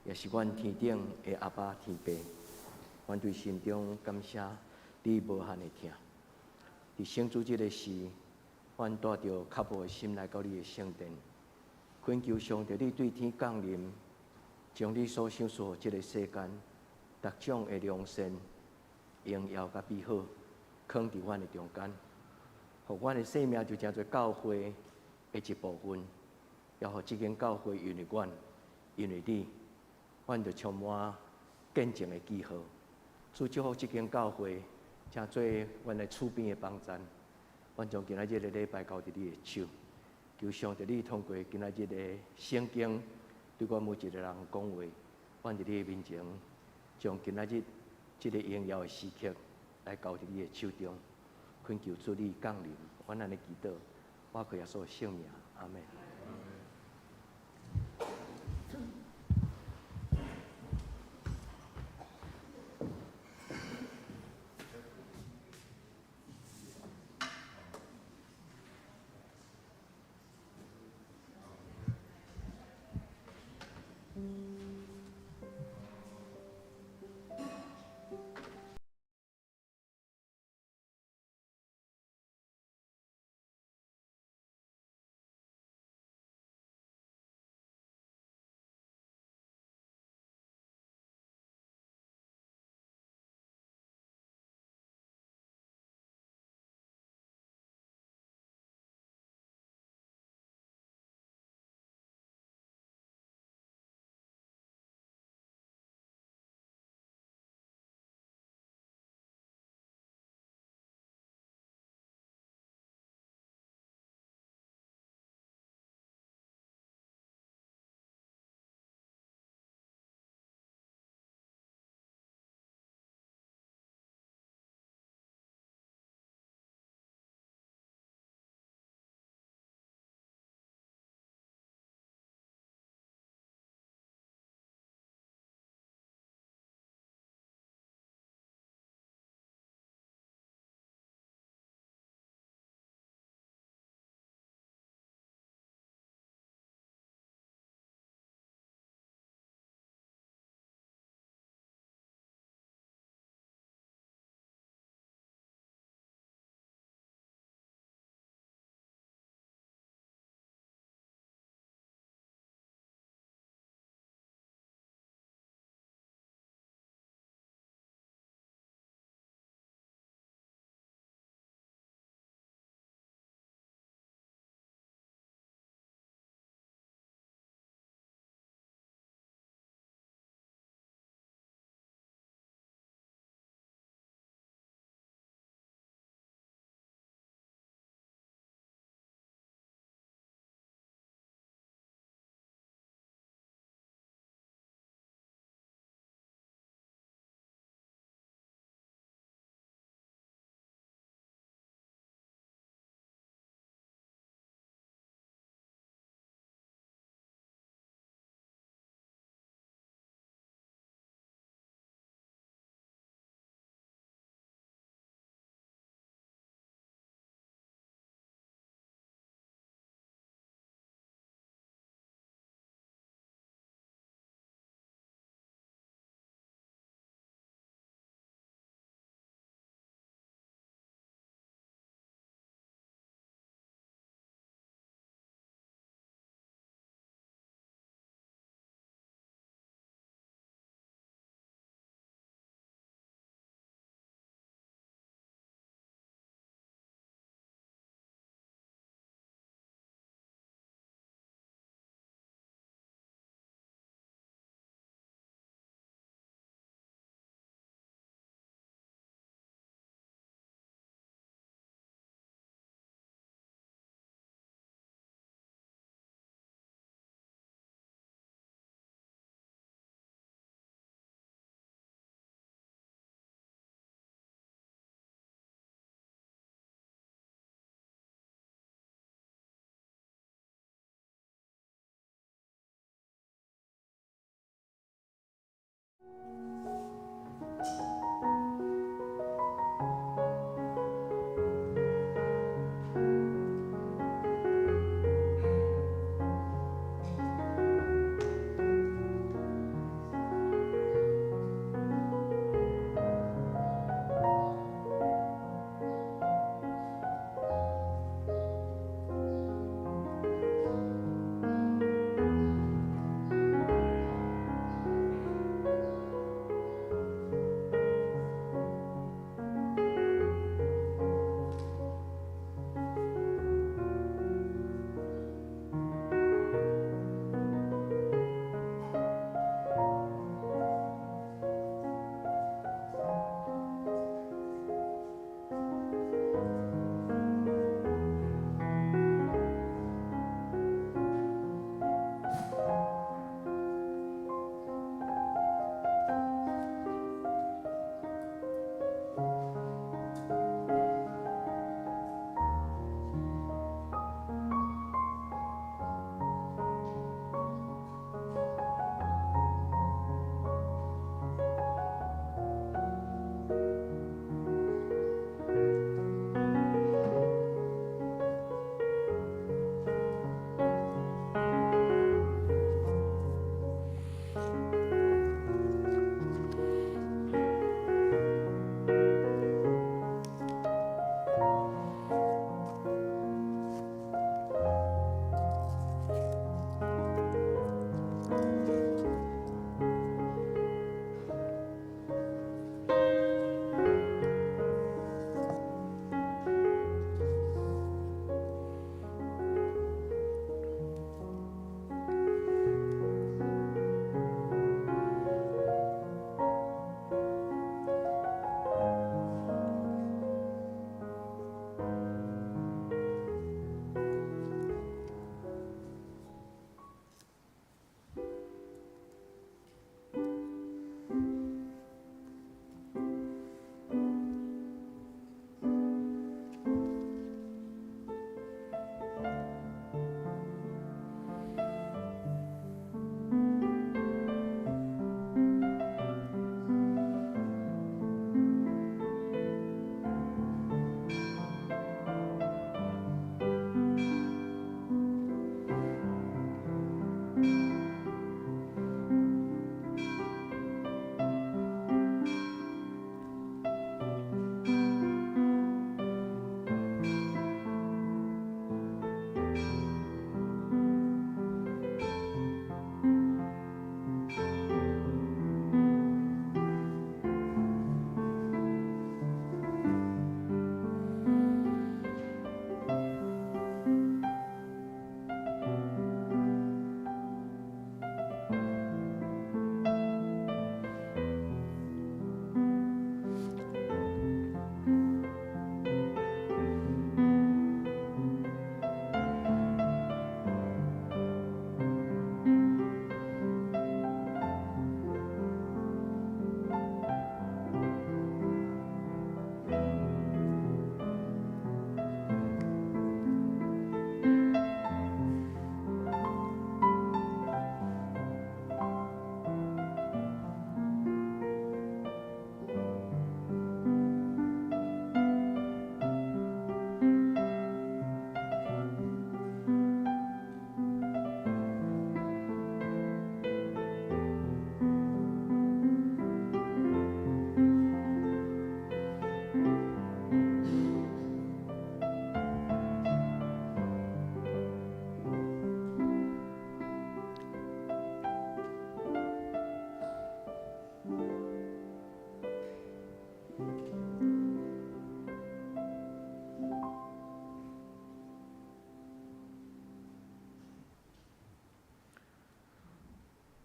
也是阮天頂的阿爸天父，阮對心中感謝你無限的疼。佇聖主日的時，阮帶著渴慕的心來到你的聖殿，懇求上帝你對天降臨，將你所賞賜予這个世間逐種的良善、榮耀佮美好，囥佇阮的中間，予阮的生命就成做教會的一部分，也予這間教會因為阮，因為你，阮就充滿見證的記號。主祝福這間教會，成做阮的厝邊的幫贊。阮將今仔日的禮拜交佇你的手，求上帝你通過今仔日的聖經，對阮每一个人講話。阮佇你的面前，將今仔日這个榮耀的時刻來交佇你的手中，懇求主你降臨，阮按呢祈禱，倚靠耶穌的聖名，阿們。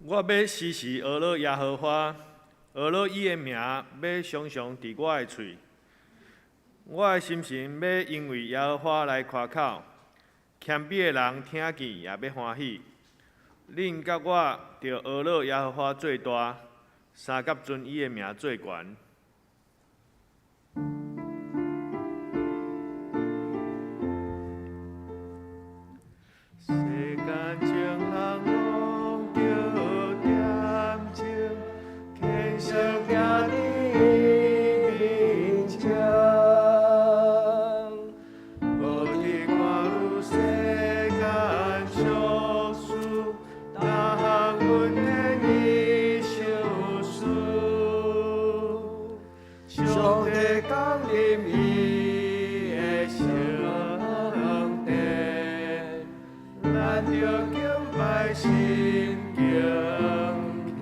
我欲時時呵咾耶和華，呵咾伊的名欲常常佇我的喙。我的心神欲因為耶和華來誇口，謙卑的人聽見也欲歡喜。恁佮我著呵咾耶和華做大，相佮尊伊的名做懸。世間眾人攏著恬靜，天上行佇伊面前，無佇看汝世間俗事，逐項恩典伊賞賜。上帝降臨伊的聖殿，咱著敬拜心敬虔。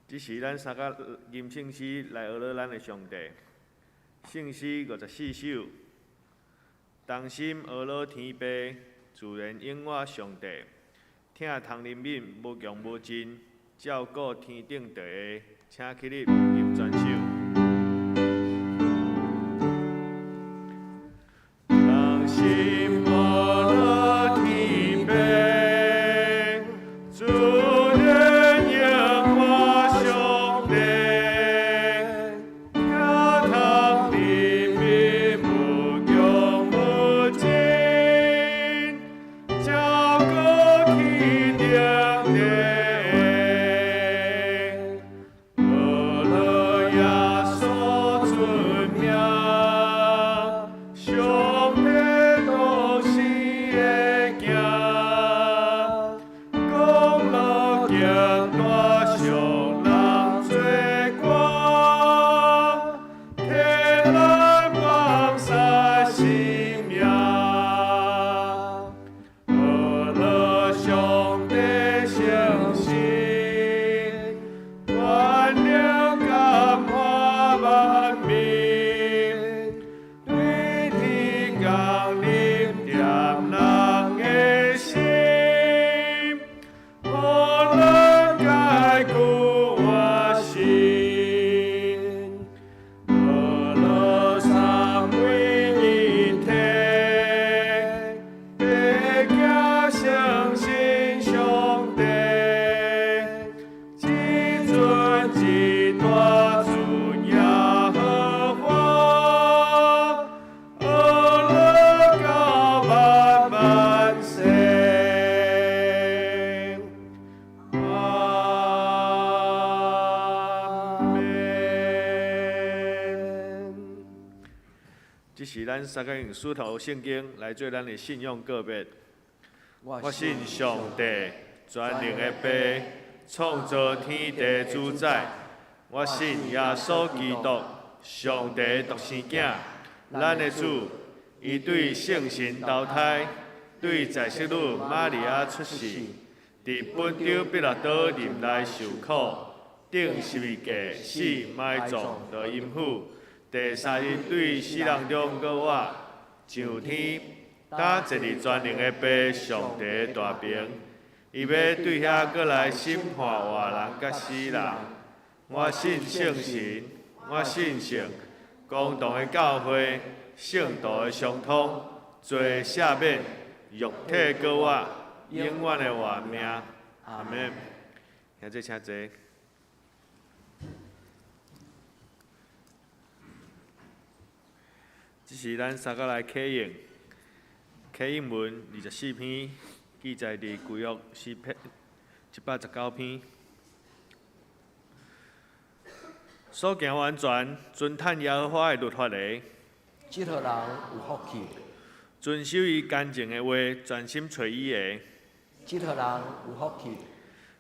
這是咱三個吟聖詩來呵咾咱的上帝。聖詩54首，同心呵咾天父，自然永活上帝，疼痛憐憫，無窮無盡，照顧天頂地的，請起立吟全首。同心呵咾天父，自然永活上帝，疼痛憐憫，無窮無盡，照顧天頂地的，呵咾耶穌尊名，上帝獨生的囝，功勞極大，屬人做官，替咱放捨性命。呵咾上帝誠實，權能感化萬民，對天降臨恬人的心，予咱解救活身。呵咾三位一體，白行相信上帝，至尊至大主耶和華，呵咾到萬萬世。阿們。這是咱三个用使徒聖經來做咱的信仰告別。我信上帝，全能的父，創造天地主宰。我信耶穌基督，上帝獨生囝，咱的主。伊對聖神投胎，對在聖女瑪利亞出世，佇本丟彼拉多任內受苦，釘十字架死埋葬落陰府，第三日對死人中閣活，上天，搭坐佇全能的父上帝大爿。伊欲對遐閣來審判活人佮死人。我信聖神，我信聖公同的教會，聖徒的相通，罪赦免，肉體閣活，永遠的活命。阿們。兄弟請坐。這是咱三個來啟應，啟應文24篇，記載佇舊約詩篇119篇。所行完全，遵趁耶和華的律法的，這號人有福氣。遵守伊乾淨的話，專心揣伊的，這號人有福氣。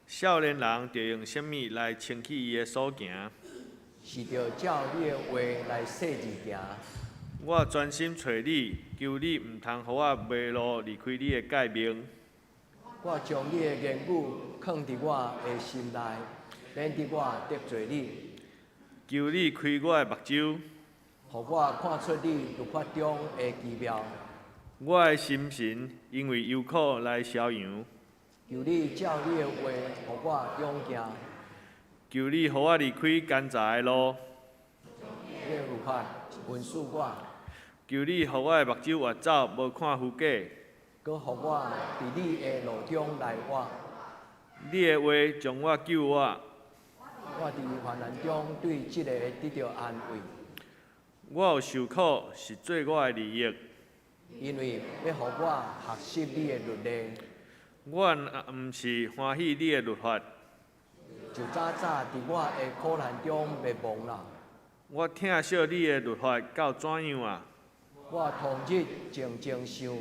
少年人著用啥物來清去伊的所行？是著照你的話來細緻行。我專心揣你，求你毋通予我迷路離開你的誡命。我將你的言語囥佇我的心內，免得我得罪你。求你開我的目睭，予我看出你律法中的奇妙。我的心神因為憂苦來消揚。求你照你的話，予我勇健。求你予我離開奸詐的路。你的律法恩賜我。求你予我的目睭越走，無看虛假。閣予我佇你的路中來活。你的話將我救我。我佇患難中對這个得著安慰。我有受苦是做我的利益。因為欲予我學習你的律例。我若毋是歡喜你的律法，就早早佇我的苦難中滅亡啦。我疼惜你的律法到怎樣啊？我終日靜靜想。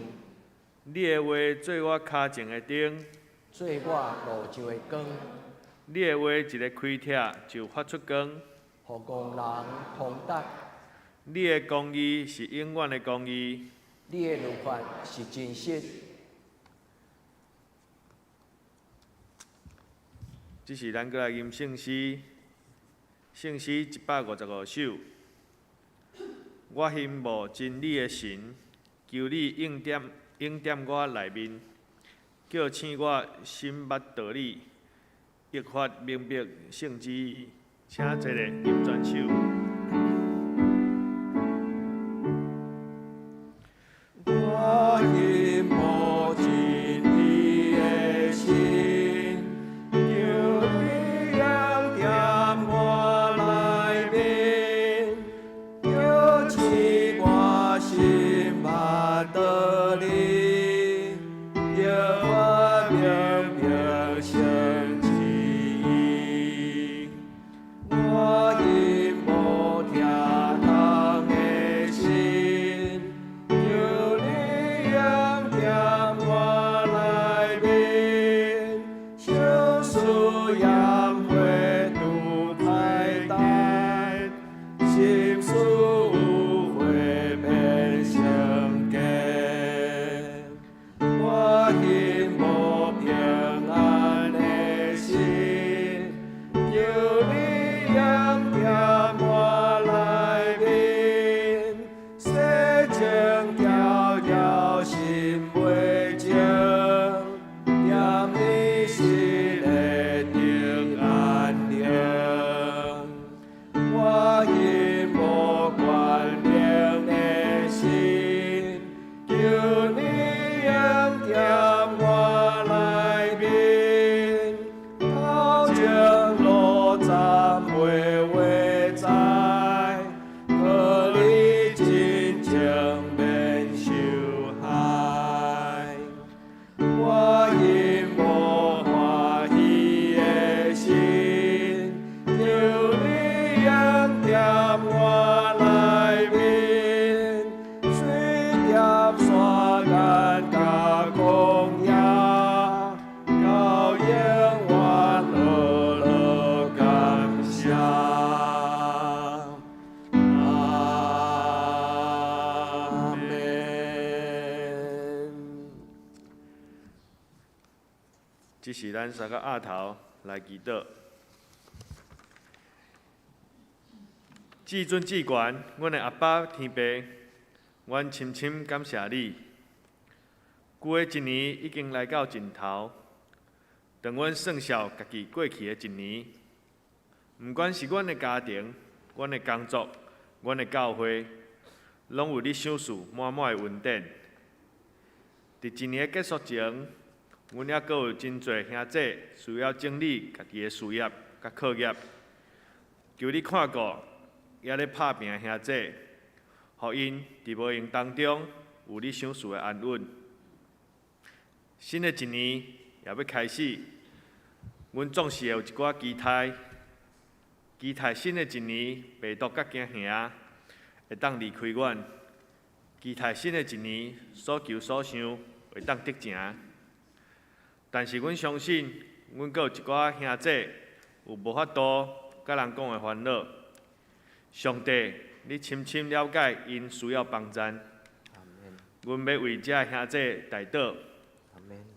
你的話做我跤前的燈，做我路上的光。你的話一个開拆就發出光，予戇人通達。你的公義是永遠的公義。你的律法是真實。這時咱閣來吟聖詩，聖詩155首。我欣慕真理的神，求你應點應點我內面，叫醒我心捌道理，益發明白聖旨意。請坐咧，吟全首。我欣慕真理的神，求你恩典我內面，叫醒我心捌道理，益發明白聖旨意。我欣慕疼痛的神，求你恩典我內面，相思鹽火拄歹等，心思有火變成堅。我欣慕平安的神，求你恩典我內面，洗淨條條心袂淨，踮你心內得安寧。我欣慕權能的神，求你恩典我內面，頭前路站袂話知，靠你真情免受害。我欣慕歡喜的神，求你恩典我內面，水踮山岩佮曠野，到永遠樂樂感謝。阿們。這時咱三個額頭來祈禱。至尊至懸，阮的阿爸天父，阮深深感謝你。舊的一年已經來到盡頭，當阮算數家己過去的一年，毋管是阮的家庭、阮的工作、阮的教會，攏有你賞賜滿滿的恩典。佇一年的結束前，阮猶閣有真濟兄弟需要整理家己的事業佮課業，求你看顧猶咧拍拚的兄弟，予𪜶佇無閒當中有你賞賜的安穩。新的一年也欲開始，阮總是會有一寡期待，期待新的一年病毒佮驚嚇會當離開阮，期待新的一年所求所想會當得成。但是阮相信，阮閣有一寡兄弟有無法度佮人講的煩惱。上帝，你深深了解𪜶需要幫贊。阮欲為這兄弟代禱。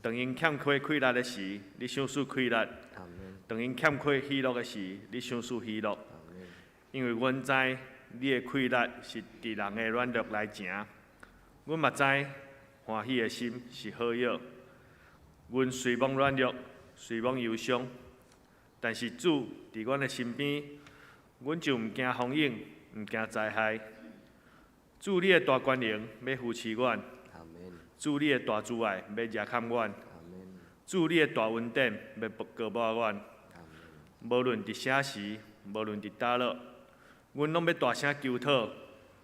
當𪜶欠缺氣力的時，你賞賜氣力；當𪜶欠缺喜樂的時，你賞賜喜樂。因為阮知你的氣力是佇人的軟弱來成。阮嘛知歡喜的心是好藥。阮雖罔軟弱，雖罔憂傷，但是主佇阮的身邊，阮就毋驚風湧，毋驚災害。主你的大權能欲扶持阮，主你的大慈愛欲遮蓋阮，主你的大恩典欲膏抹阮。無論佇啥時，無論佇佗落，阮攏欲大聲求討，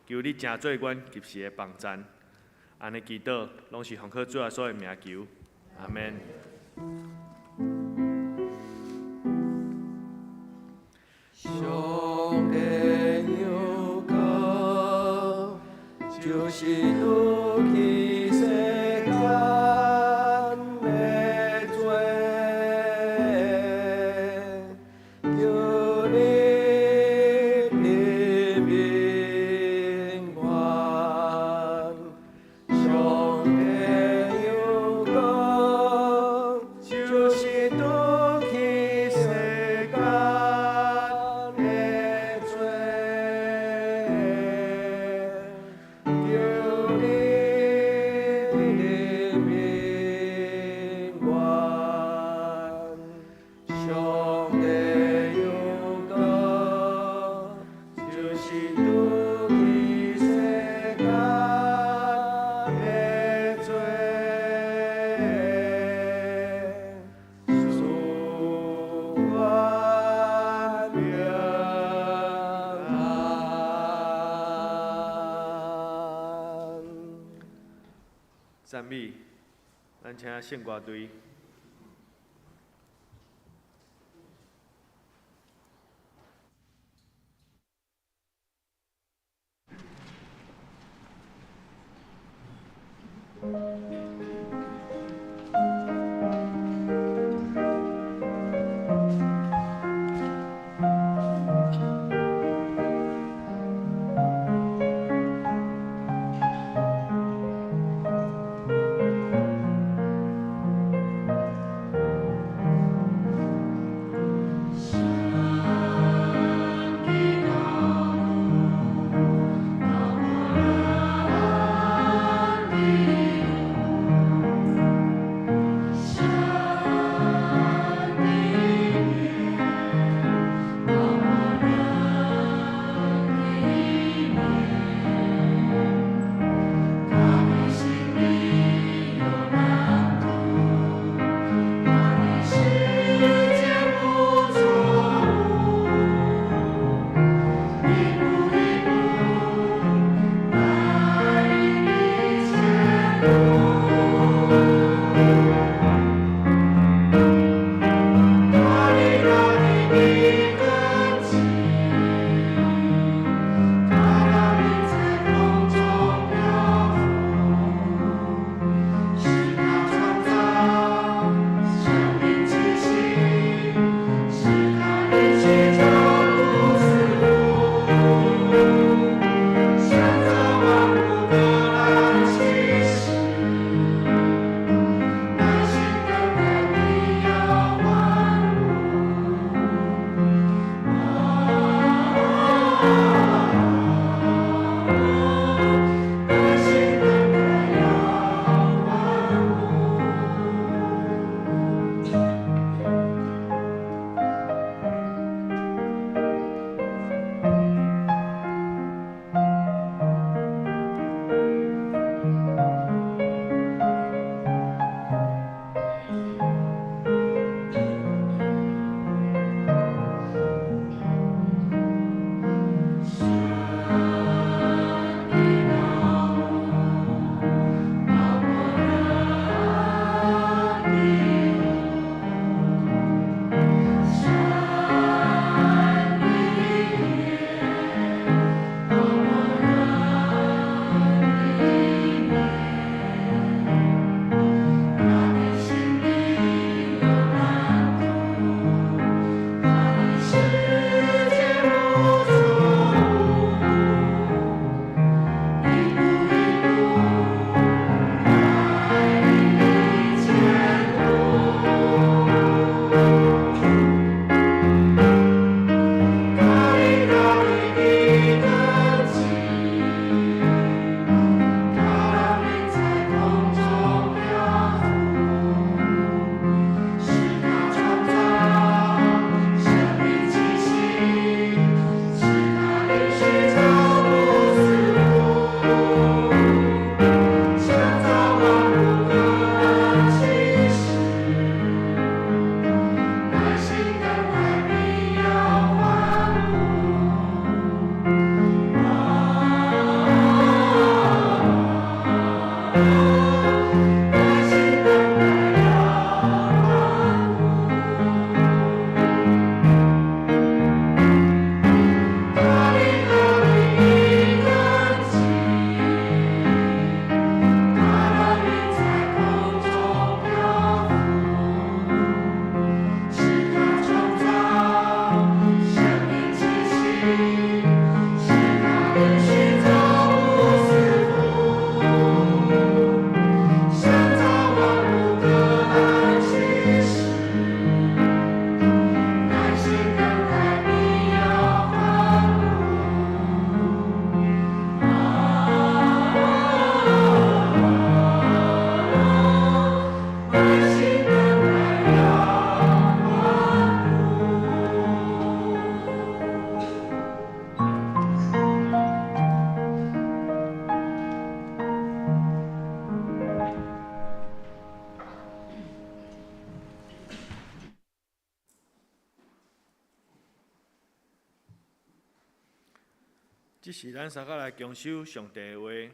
求你成做阮及時的幫贊。按呢祈禱，攏是奉靠主耶穌的名求，阿們。上帝有光，就是除去世間的罪，求你憐憫阮。上帝有光，就是除去世間的罪，求你憐憫阮。上帝有光，就是除去世間的罪，賜阮平安。讚美，咱請聖歌隊。這時咱三個來共守上帝的話。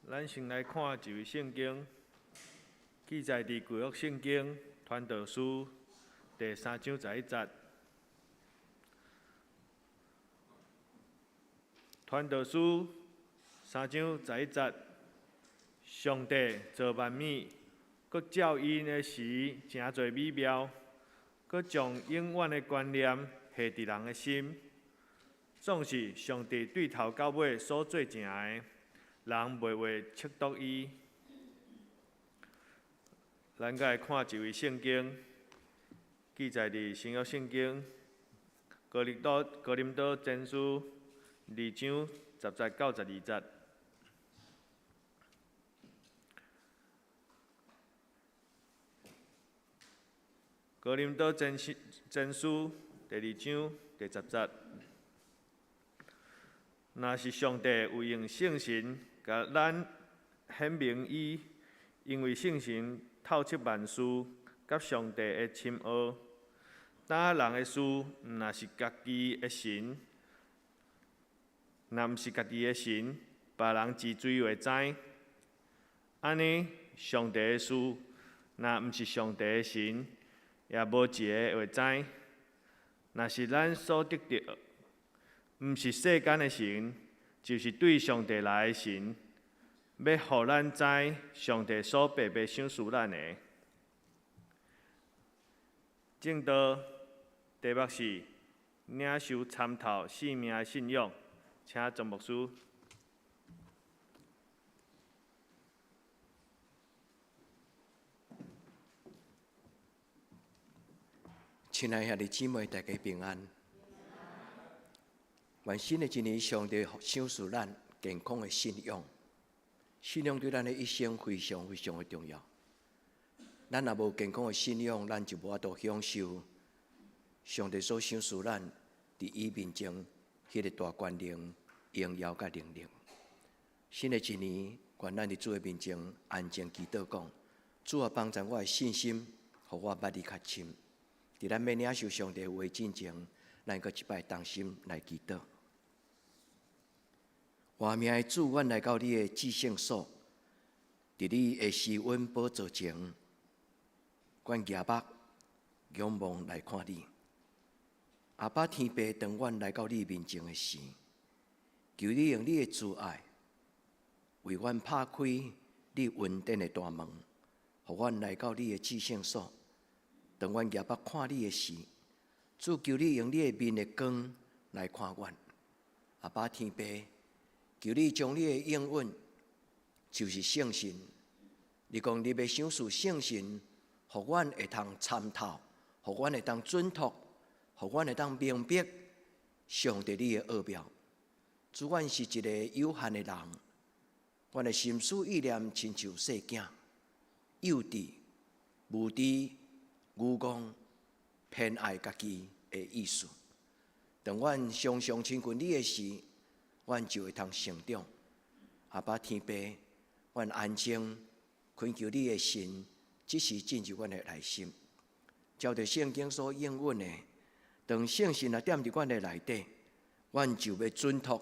咱先來看一位聖經，記載佇舊約聖經傳道書第三章十一節。傳道書三章十一節，上帝造萬物，閣照𪜶的時誠濟美妙，閣將永遠的觀念下佇人的心。總是上帝對頭到尾所做成的，人袂會測度伊。咱閣來看一位聖經，記載佇新約聖經哥林多前書二章十節到十二節。哥林多前書第二章第十節。若是上帝有用聖神共咱顯明伊，因為聖神透徹萬事，佮上帝的深奧。當人的事，毋若是家己的神，若毋是家己的神，別人治罪會知。按呢，上帝的事，若毋是上帝的神，也無一个會知。若是咱所得著，毋是世間的神，就是對上帝來的神，欲予咱知上帝所白白賞賜咱的。證道題目是領受參透性命的信仰，請莊牧師。親愛兄弟姊妹，大家平安。願新的一年，上帝賞賜咱健康的信仰。信仰對咱的一生非常非常的重要。咱若無健康的信仰，咱就無法度享受上帝所賞賜咱佇伊面前彼个大權能、榮耀佮能力。新的一年，願咱佇主的面前安靜祈禱，講：主啊，幫助我的信心，予我捌你較深。佇咱欲領受上帝話進前，咱閣一擺同心來祈禱。活命的主，阮來到你的至聖所，佇你的施恩寶座前，阮舉目仰望來看你。阿爸天父，當阮來到你面前的時，求你用你的慈愛為阮拍開你恩典的大門，予阮來到你的至聖所。當阮舉目看你的時，主求你用你的面的光來看阮。阿爸天父，求你將你的應允，就是聖神。你講你欲賞賜聖神，予阮會通參透，予阮會當準確，予阮會當明白上帝你的奧妙。主，阮是一個有限的人，阮的心思意念親像細囝，幼稚、無知、愚戇、偏愛家己的意思。當阮常常親近你的時，阮就會通成長。阿爸天父，阮安靜懇求你的神，這時進入阮的內心，照著聖經所應允的，當聖神若踮佇阮的內底，阮就欲準確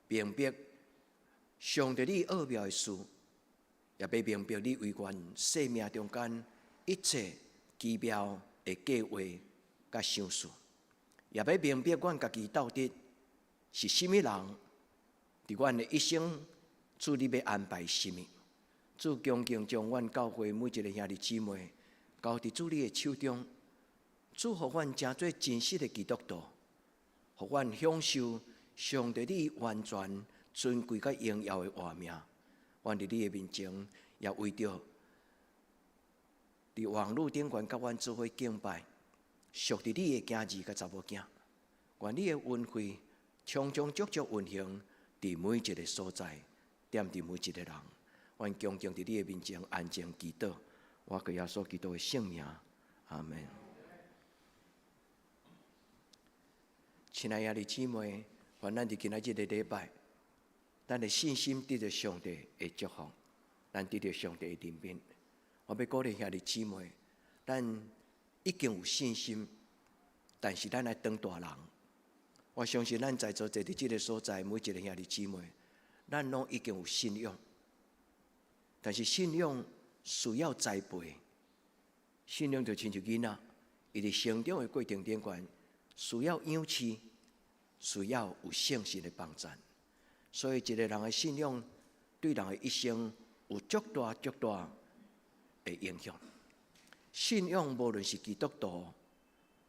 明白上帝你奧妙的事，也欲明白你為阮生命中間一切奇妙的計劃佮賞賜，也欲明白阮家己到底是啥物人，佇阮的一生，主你欲安排啥物？主恭敬將阮教會每一个兄弟姊妹交佇主你的手中，主予阮成做真實的基督徒，予阮享受上帝你完全尊貴佮榮耀的活命。阮佇你的面前，也為著佇網路頂懸佮阮做伙敬拜，屬佇你的囝兒佮查某囝，願你的恩惠充充足足運行佇每一个所在，踮佇每一个人。阮恭敬佇你的面前安靜祈禱，我靠耶穌基督的聖名，阿門。親愛的兄弟姊妹，願咱佇今仔日个禮拜，咱的信心得著上帝的祝福，咱得著上帝的憐憫。我欲鼓勵兄弟姊妹，咱已經有信心，但是咱愛當大人，我相信咱在座坐佇這个所在，每一个兄弟姊妹，咱攏已經有信仰。但是信仰需要栽培，信仰就親像囡仔，伊佇成長的過程頂懸，需要養飼，需要有聖神的幫贊。所以，一个人的信仰對人的一生有足大足大的影響。信仰無論是基督徒，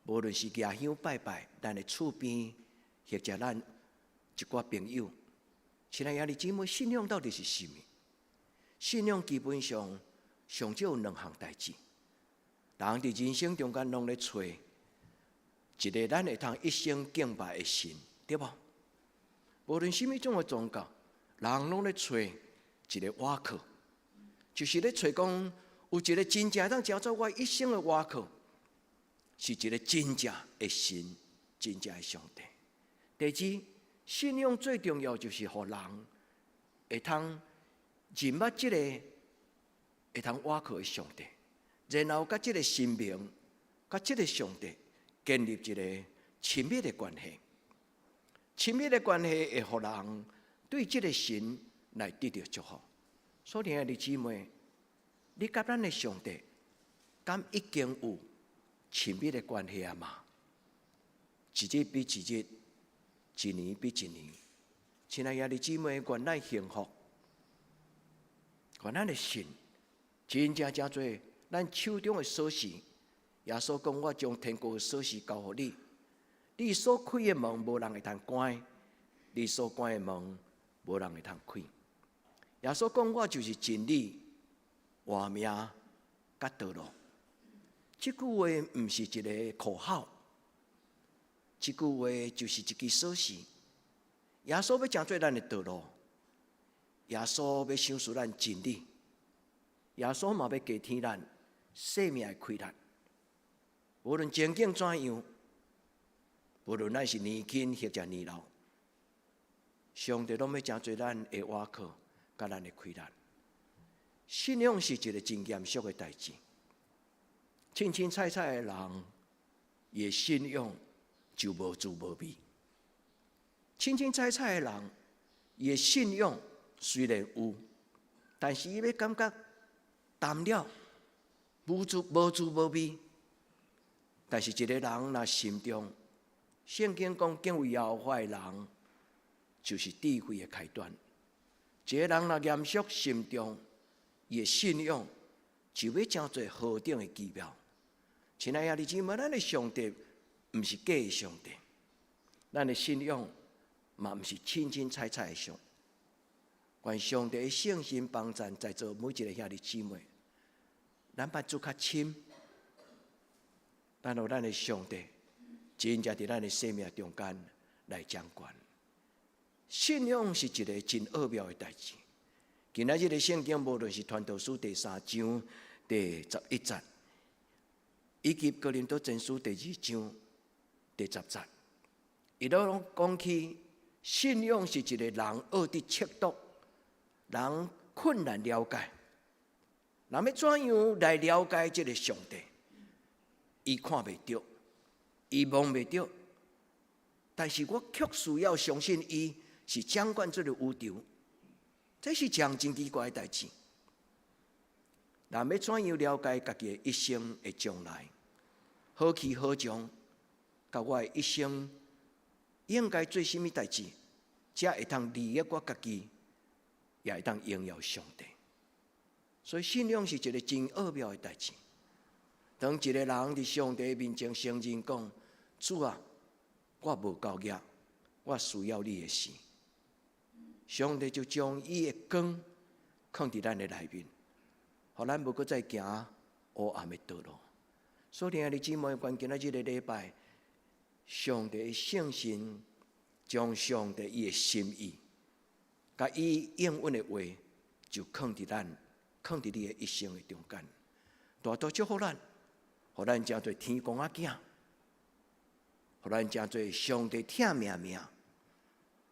無論是舉香拜拜，咱的厝邊或者咱一寡朋友，親愛兄弟姊妹，信仰到底是啥物？信仰基本上上少有兩項代誌。人佇人生中間攏咧揣一个咱會通一生敬拜的神，對無？無論啥物種的宗教，人攏咧揣一個倚靠，就是咧揣講有一個真正會當成做我一生的倚靠，是一個真正的神，真正的上帝。第二，信仰最重要就是予人會通認捌這個會通倚靠的上帝，然後佮這個神明、佮這個上帝建立一個親密的關係。親密的關係會予人對這個神來得著祝福。所以，兄弟姊妹，你佮咱的上帝敢已經有親密的關係啊嗎？一日比一日，一年比一年，親愛兄弟姊妹，願咱幸福，願咱的信真正成做咱手中的鎖匙。耶穌講：我將天國的鎖匙交予你，你所開的門，無人會通關；你所關的門，無人會通開。耶穌講：我就是真理、活命、佮道路。這句話毋是一个口號，這句話就是一支鎖匙。耶穌欲成做咱的道路，耶穌欲賞賜咱真理，耶穌嘛欲加添咱生命的氣力。無論情景怎樣，無論咱是年輕或者年老，上帝攏欲成做咱的倚靠，佮咱的氣力。信仰是一个真嚴肅的代誌。凊凊彩彩的人，伊的信仰就無滋無味。凊凊彩彩的人，伊的信仰雖然有，但是伊欲感覺淡了，無滋無味。但是一个人若心中，聖經講敬畏耶和華的人，就是智慧的開端。一个人若嚴肅心中，伊的信仰就欲成做何等的奇妙。親愛兄弟姊妹，咱的上帝毋是假的上帝，咱的信仰嘛毋是凊凊彩彩的上。願上帝的聖神幫贊在座每一个兄弟姊妹，咱捌做較深，咱予咱的上帝真正佇咱的生命中間來掌權。信仰是一个真奧妙的代誌。今仔日的聖經，無論是傳道書第三章第十一節，以及哥林多前書第二章第十節，伊攏講起信仰是一个人學得測度，人困難了解，人欲怎樣來了解這个上帝？伊看袂著，伊摸袂著，但是我卻需要相信伊是掌管這个宇宙，這是一項真奇怪的代誌。人欲怎樣了解家己的一生的將來？何去何從？佮我的一生應該做啥物代誌，才會當利益我家己，也會當榮耀上帝。所以信仰是一个真奧妙的代誌。當一个人佇上帝面前承認講：主啊，我無夠額，我需要你的時，上帝就將伊的光囥佇咱的內面，予咱無閣再行黑暗的道路。所以，兄弟姊妹，願今仔這个禮拜，上帝的聖神將上帝伊的心意，佮伊應允的話，就囥佇咱，囥佇你的一生的中間，大大祝福咱，予咱成做天公仔囝，予咱成做上帝疼命命，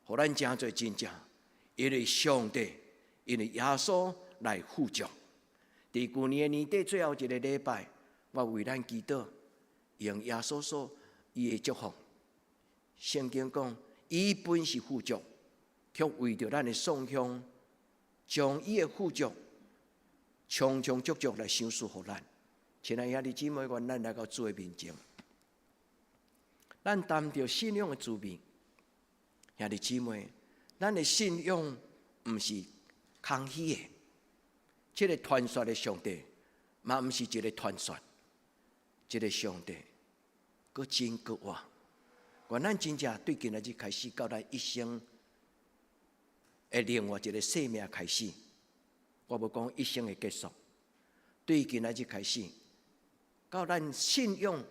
予咱成做真正，因為上帝，因為耶穌來富足。佇舊年的年底最後一个禮拜，我為咱祈禱，用耶穌所伊的祝福，聖經講，伊本是富足，卻為著咱的喪享，將伊的富足充充足足來賞賜予咱。親愛兄弟姊妹，願咱來到主的面前，咱擔著信仰的滋味。兄弟姊妹，咱的信仰毋是空虛的，這个傳說的上帝，嘛毋是一个傳說，這个上帝閣真閣活。願咱真正對今仔日開始，到咱一生的另外一个生命開始，我無講一生的結束，對今仔日開始，到咱信仰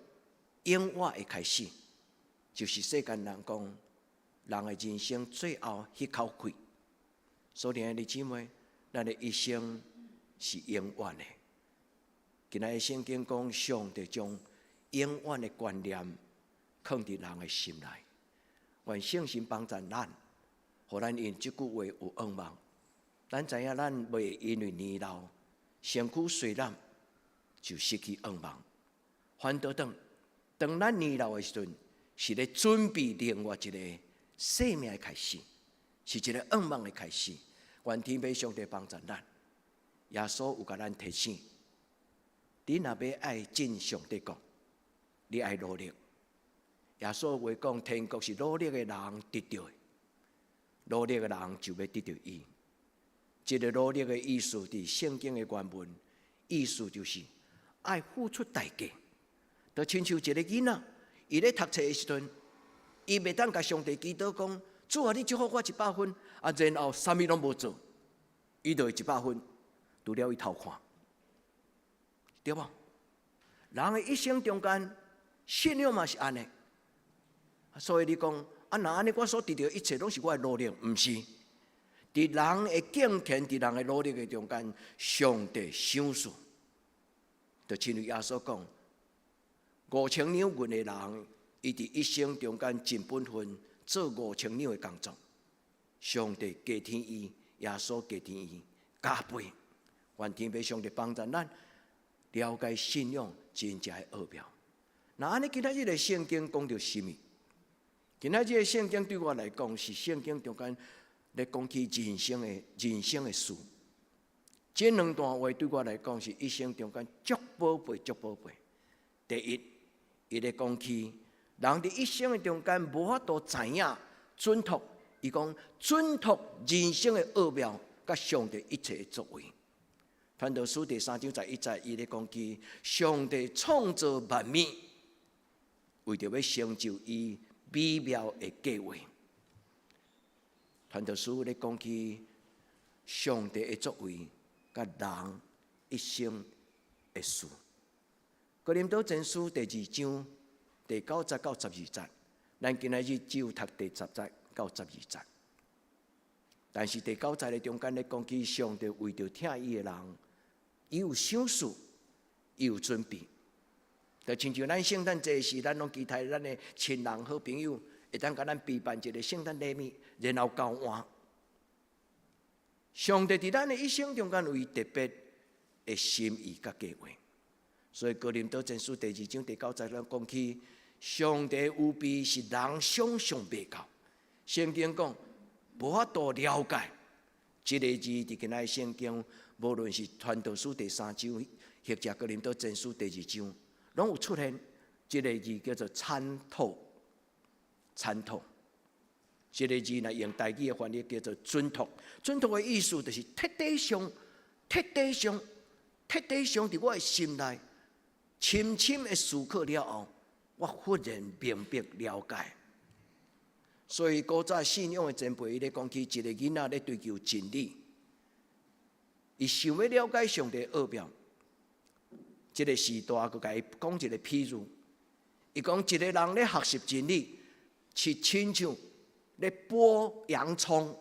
永活的開始，就是世間人講人的人生最後彼口氣。所以，兄弟姊妹，咱的一生是永遠的。今仔日聖經講，上帝將永遠的觀念囥佇人的心內，願聖神幫助咱，予咱用這句話有向望。咱知影咱袂會因為年老、身軀衰老就失去向望。反倒當當咱年老的時陣，是咧準備另外一个生命的開始，是一个向望的開始。願天父上帝幫助咱，耶穌有共咱提醒：你若欲愛進上帝國，你愛努力。耶穌話講，天國是努力的人得著的，努力的人就欲得著伊。這个努力的意思，佇聖經的原文意思就是愛付出代價。就親像一个囡仔，伊咧讀冊的時陣，伊袂當共上帝祈禱講：主啊，你祝福我一百分，啊，然後啥物攏無做，伊就會一百分，除了伊偷看，對無？人的一生中間，信仰嘛是按呢。所以你講啊，若按呢，我所得著一切攏是我的努力，毋是。佇人的敬虔，佇人的努力的中間，上帝賞賜。就親像耶穌講，5000兩銀的人，伊佇一生中間盡本分做五千兩的工作，上帝加添伊，耶穌加添伊加倍。願天父上帝幫助咱了解信仰真正的奧妙。若按呢，今仔日的聖經講著啥物？今仔日的聖經對我來講是聖經中間咧講起人生的事。這兩段話對我來講是一生中間足寶貝、足寶貝。第一，伊咧講起人佇一生的中間無法度知影準確，伊講準確人生的奧妙，佮上帝一切的作為。傳道書第三章十一節，伊咧講起上帝創造萬物，為著欲成就伊美妙的計劃。傳道書咧講起上帝的作為，佮人一生的事。哥林多前書第二章第九節到十二節，咱今仔日只有讀第十節到十二節。但是第九節的中間咧講起上帝為著疼伊的人，伊有賞賜，伊有準備。就親像咱聖誕節時，咱攏期待咱的親人、好朋友會當共咱備辦一个聖誕禮物，然後交換。上帝佇咱的一生中間有伊特別的心意佮計劃，所以哥林多前書第二章第九節咱講起，上帝預備是人想象袂到。聖經講無法度了解，這个字佇今仔聖經，無論是傳道書第三章，或者哥林多前書第二章，攏有出現。這个字叫做參透，參透。這个字若用台語的翻譯叫做準確。準確的意思就是徹底上、徹底上、徹底上，佇我的心內深深的思考了後，我忽然明白了解。所以古早信仰的前輩伊咧講起一个囡仔咧追求真理，伊想欲了解上帝奧妙。這个時代，閣共伊講一个譬喻，伊講一个人咧學習真理，是親像咧剝洋蔥，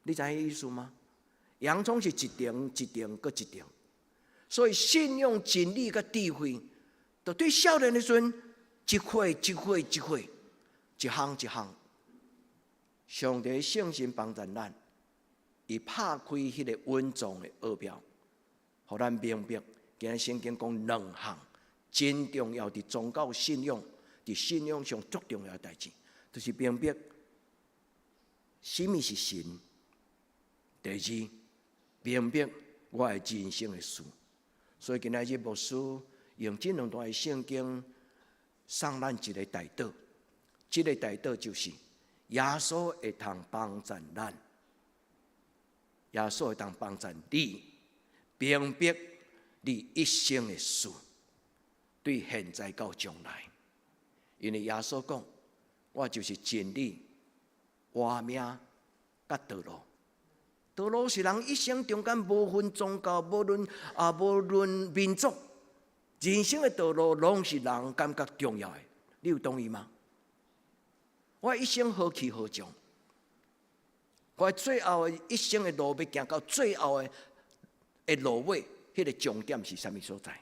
你知影意思嗎？洋蔥是一層一層閣一層，所以信仰真理佮智慧，就對少年的時陣，一歲一歲一歲，一項一項，上帝聖神幫助咱，伊拍開彼个隱藏的奧妙，予咱明白。今仔聖經講兩項真重要，佇宗教信仰，佇信仰上足重要的代誌。就是明白啥物是神；第二，明白我的人生的事。所以今仔日牧師用這兩段的聖經送咱一個代禱，這個代禱就是耶穌會通幫助咱，耶穌會通幫助你明白你一生的事，對現在到將來。因為耶穌講，我就是真理、活命、佮道路。道路是人一生中間無分宗教、無論民族，人生的道路攏是人感覺重要的。你有同意嗎？我一生何去何從？我最後的一生的路欲行到最後的路尾，彼個終點是啥物所在？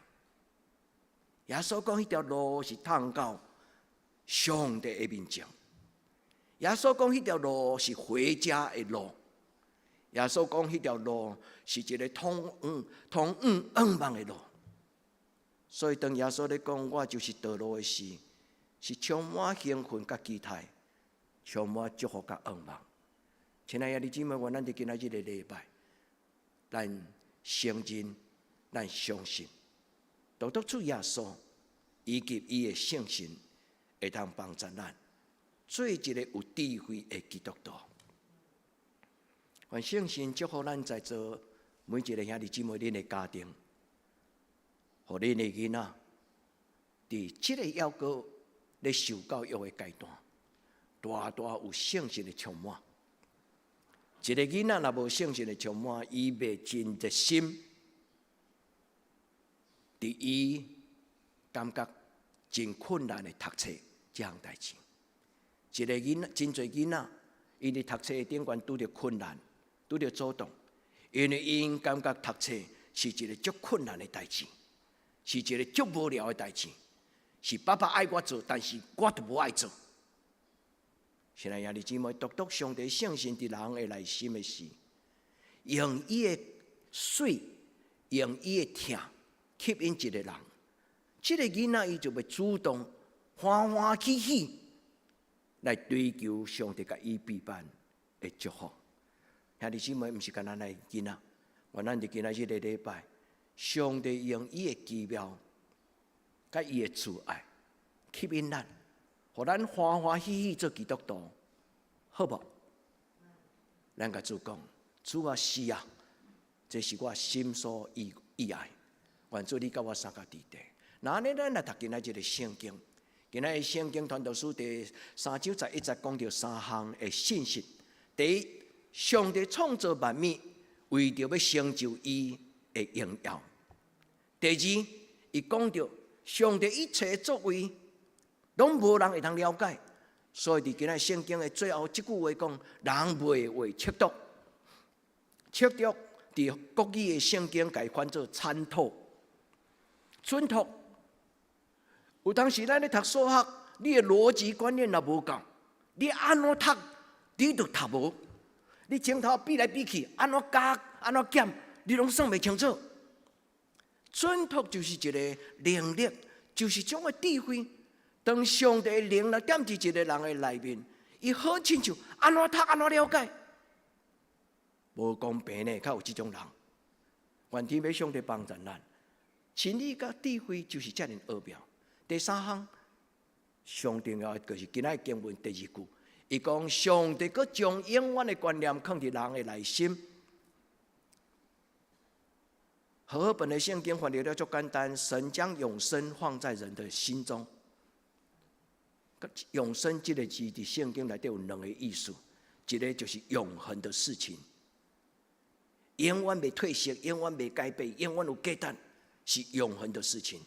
耶穌講，彼條路是通到上帝的面前。耶穌講，彼條路是回家的路。耶穌講，彼條路是一個通往向望的路。所以當耶穌咧講我就是道路的時，是充滿興奮佮期待，充滿祝福佮向望。親愛的兄弟姊妹，願咱佇今仔日的禮拜，咱承認，咱相信，獨獨主耶穌以及伊的聖神會通幫助咱，做一個有智慧的基督徒。願聖神祝福咱在座每一個兄弟姊妹，恁的家庭，予恁的囡仔，佇這個猶閣咧受教育的階段，大大有聖神的充滿。一個囡仔若無聖神的充滿，伊袂真熱心，佇伊感覺真困難的讀冊這項代誌。一個囡仔，真濟囡仔，𪜶佇讀冊頂懸拄著困難，拄著阻擋，因為𪜶感覺讀冊是一個足困難的代誌，是一個足無聊的代誌，是爸爸愛我做，但是我都無愛做。親愛兄弟姊妹，獨獨上帝聖神佇人的內心的時，用伊的媠，用伊的疼吸引一個人，這個囡仔伊就欲主動歡歡喜喜來追求上帝共伊備辦的祝福。兄弟姊妹，毋是干焦咱囡仔，願咱佇今仔日的禮拜，上帝用伊的奇妙，佮伊的慈愛吸引咱，予咱歡歡喜喜做基督徒，好無？咱共主講，主啊，是啊，這是我心所意愛，願主你佮我相佮佇咧。那按呢，咱來讀今仔日的聖經，今仔日聖經傳道書第三章十一節講著三項的信息。第一，上帝創造萬物，為著欲成就伊的榮耀。第二，伊講著上帝一切作為，攏無人會通了解，所以佇今仔聖經的最後這句話講，人袂會測度，測度佇國語的聖經共伊翻做參透、準確。有當時咱咧讀數學，你的邏輯觀念若無夠，你按怎讀，你都讀無。你前頭比來比去，按怎加，按怎減，你攏算袂清楚。準確就是一個能力，就是種的智慧。當上帝的靈來踮佇一個人的內面，伊好親像按怎讀按怎了解，無公平呢，較有這種人。願天父上帝幫助咱，真理佮智慧就是遮爾奧妙。第三項上重要的就是今仔經文第二句，伊講上帝閣將永遠的觀念囥佇人的內心。和合本的聖經翻譯得足簡單，神將永生放在人的心中。永生這個字佇聖經內底有兩個意思，一個就是永恆的事情，永遠袂褪色，永遠袂改變，永遠有價值，是永恆的事情。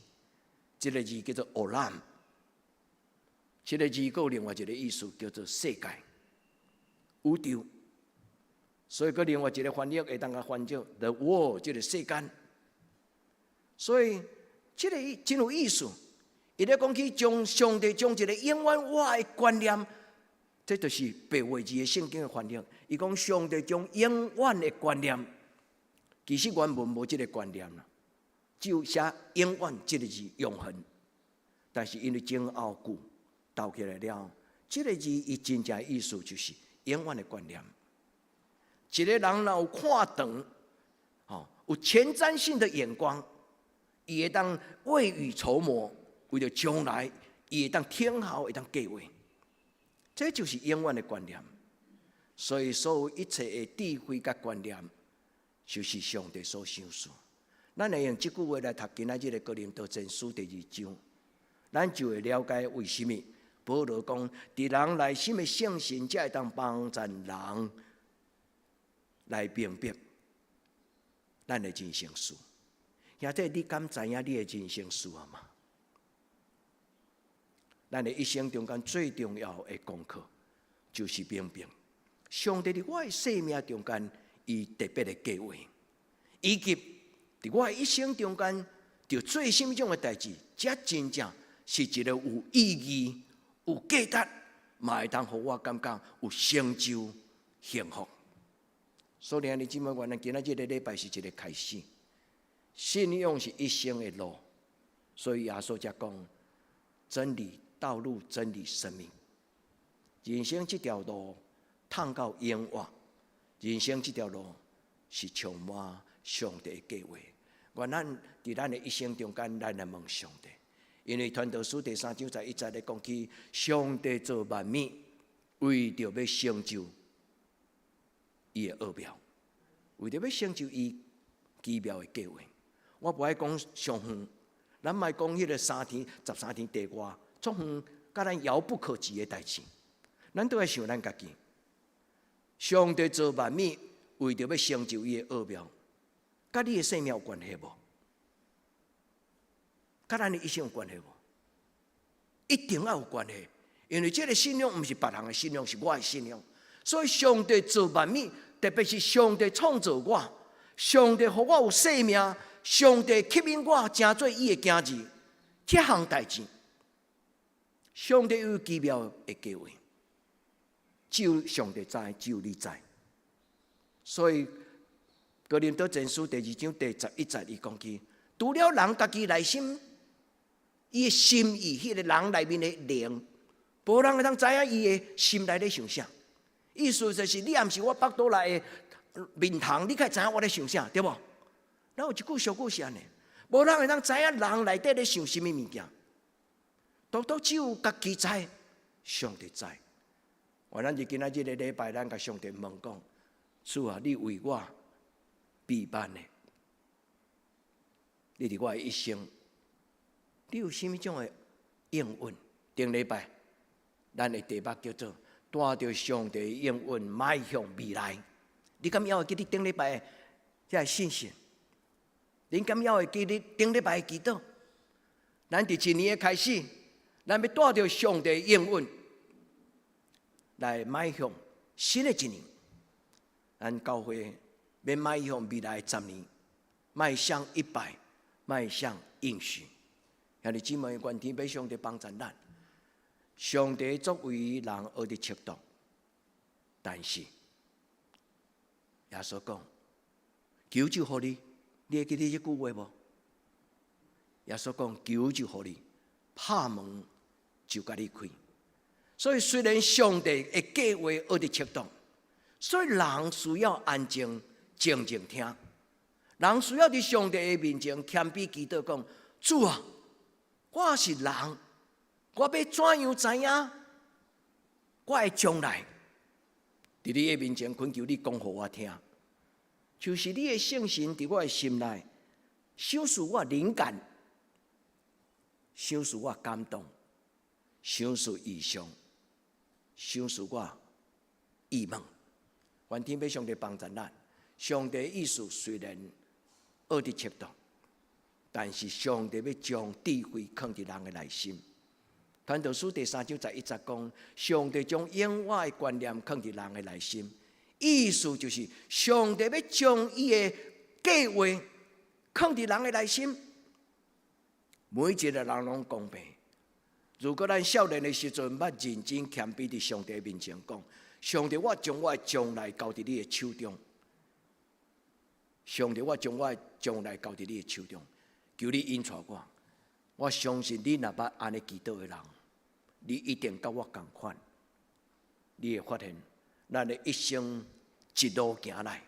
這個字叫做 olam，這個字閣有另外一個意思叫做世界、宇宙。所以閣另外一個翻譯會當共翻做 the world，這個世間。所以這個真有意思。伊咧講起將上帝將一個永遠活的觀念，這就是白話字的聖經的翻譯。伊講上帝將永遠的觀念，其實原文無這個觀念啦，只有寫永遠這個字永恆。但是因為前後句鬥起來了，這个字伊真正意思就是永遠的觀念。一个人若有看長，吼，有前瞻性的眼光，伊會當未雨綢繆，為著將來，伊會當聽候，會當計劃。這就是永遠的觀念。所以，所有一切的智慧佮觀念，就是上帝所賞賜。咱會用這句話來讀今仔日的哥林多前書第二章，咱就會了解為啥物保羅講，佇人內心的聖神，才會當幫助人來明白咱的人生事。兄弟，你敢知影你的人生事啊嗎？咱的一生中間最重要的功課，就是明白上帝佇我的生命中間，伊特別的計劃，以及佇我的一生中間，著做啥物種的代誌，才真正是一個有意義、有價值，嘛會當予我感覺有成就、幸福。所以，兄弟姊妹，原來今仔這个禮拜是一個開始。信仰是一生的路，所以耶穌才講：真理、道路、真理、生命。人生這條路通到永活，人生這條路是充滿上帝的計劃。願咱佇咱的一生中間，咱來問上帝，因為傳道書第三章十一節咧講起，上帝造萬物，為著欲成就伊的奧妙，為著欲成就伊奇妙的計劃。我無愛講上遠，咱莫講彼个三天、十三天地外，足遠，佮咱遙不可及的代誌。咱都愛想咱家己。上帝造萬物，為著欲成就伊的奧妙，佮你的生命有關係無？佮咱的一生有關係無？一定愛有關係，因為這个信仰毋是別人的信仰，是我的信仰。所以上帝造萬物，特別是上帝創造我，上帝予我有生命，上帝吸引我成做伊的囝兒，這項代誌，上帝有奇妙的計劃，只有上帝知，只有你知。所以哥林多前書第二章第十一節，伊講起，除了人家己內心，伊的心意，彼个人內面的靈，無人會當知影伊的心內咧想啥。意思就是，你也毋是我腹肚內的面蟲，你會知影我咧想啥，對無？咱有一句俗語是按呢，無人會當知影人內底咧想啥物物件，獨獨只有家己知，上帝知。願咱佇今仔這个禮拜，咱共上帝問講：主啊，你為我備辦的，你佇我的一生，你有啥物種的應允？頂禮拜，咱的題目叫做帶著上帝的應允邁向未來。你敢猶會記得頂禮拜的這个信息？恁敢猶會記得頂禮拜的祈禱？咱佇一年的開始，咱欲帶著上帝的應允來邁向新的一年。咱教會欲邁向未來十年，邁向100，邁向應許。兄弟姊妹，願天父上帝幫助咱。上帝作為人學得尺度，但是耶穌講：求就予你，你會記得這句話無？耶穌講：求就予你，拍門就共你開。所以雖然上帝的計劃學得尺度，所以人需要安靜、靜靜聽。人需要佇上帝的面前謙卑祈禱，講：主啊，我是人，我欲怎樣知影我的將來？佇你的面前懇求你講予我聽，就是你的聖神佇我的心內，賞賜我靈感，賞賜我感動，賞賜異象，賞賜我異夢。願天父上帝幫助咱。上帝意思雖然學得尺度，但是上帝欲將智慧囥佇人的內心。傳道書第三章十一節講，上帝將永活的觀念囥佇人的內心，意思就是上帝欲將伊的計劃囥佇人的內心。每一個人攏公平。如果咱少年的時陣，捌認真謙卑佇上帝面前講：上帝，我將我的將來交佇你的手中。上帝，我將我的將來交佇你的手中，求你引帶我。我相信你若捌按呢祈禱的人，你一定佮我仝款。你會發現，咱的一生一路行來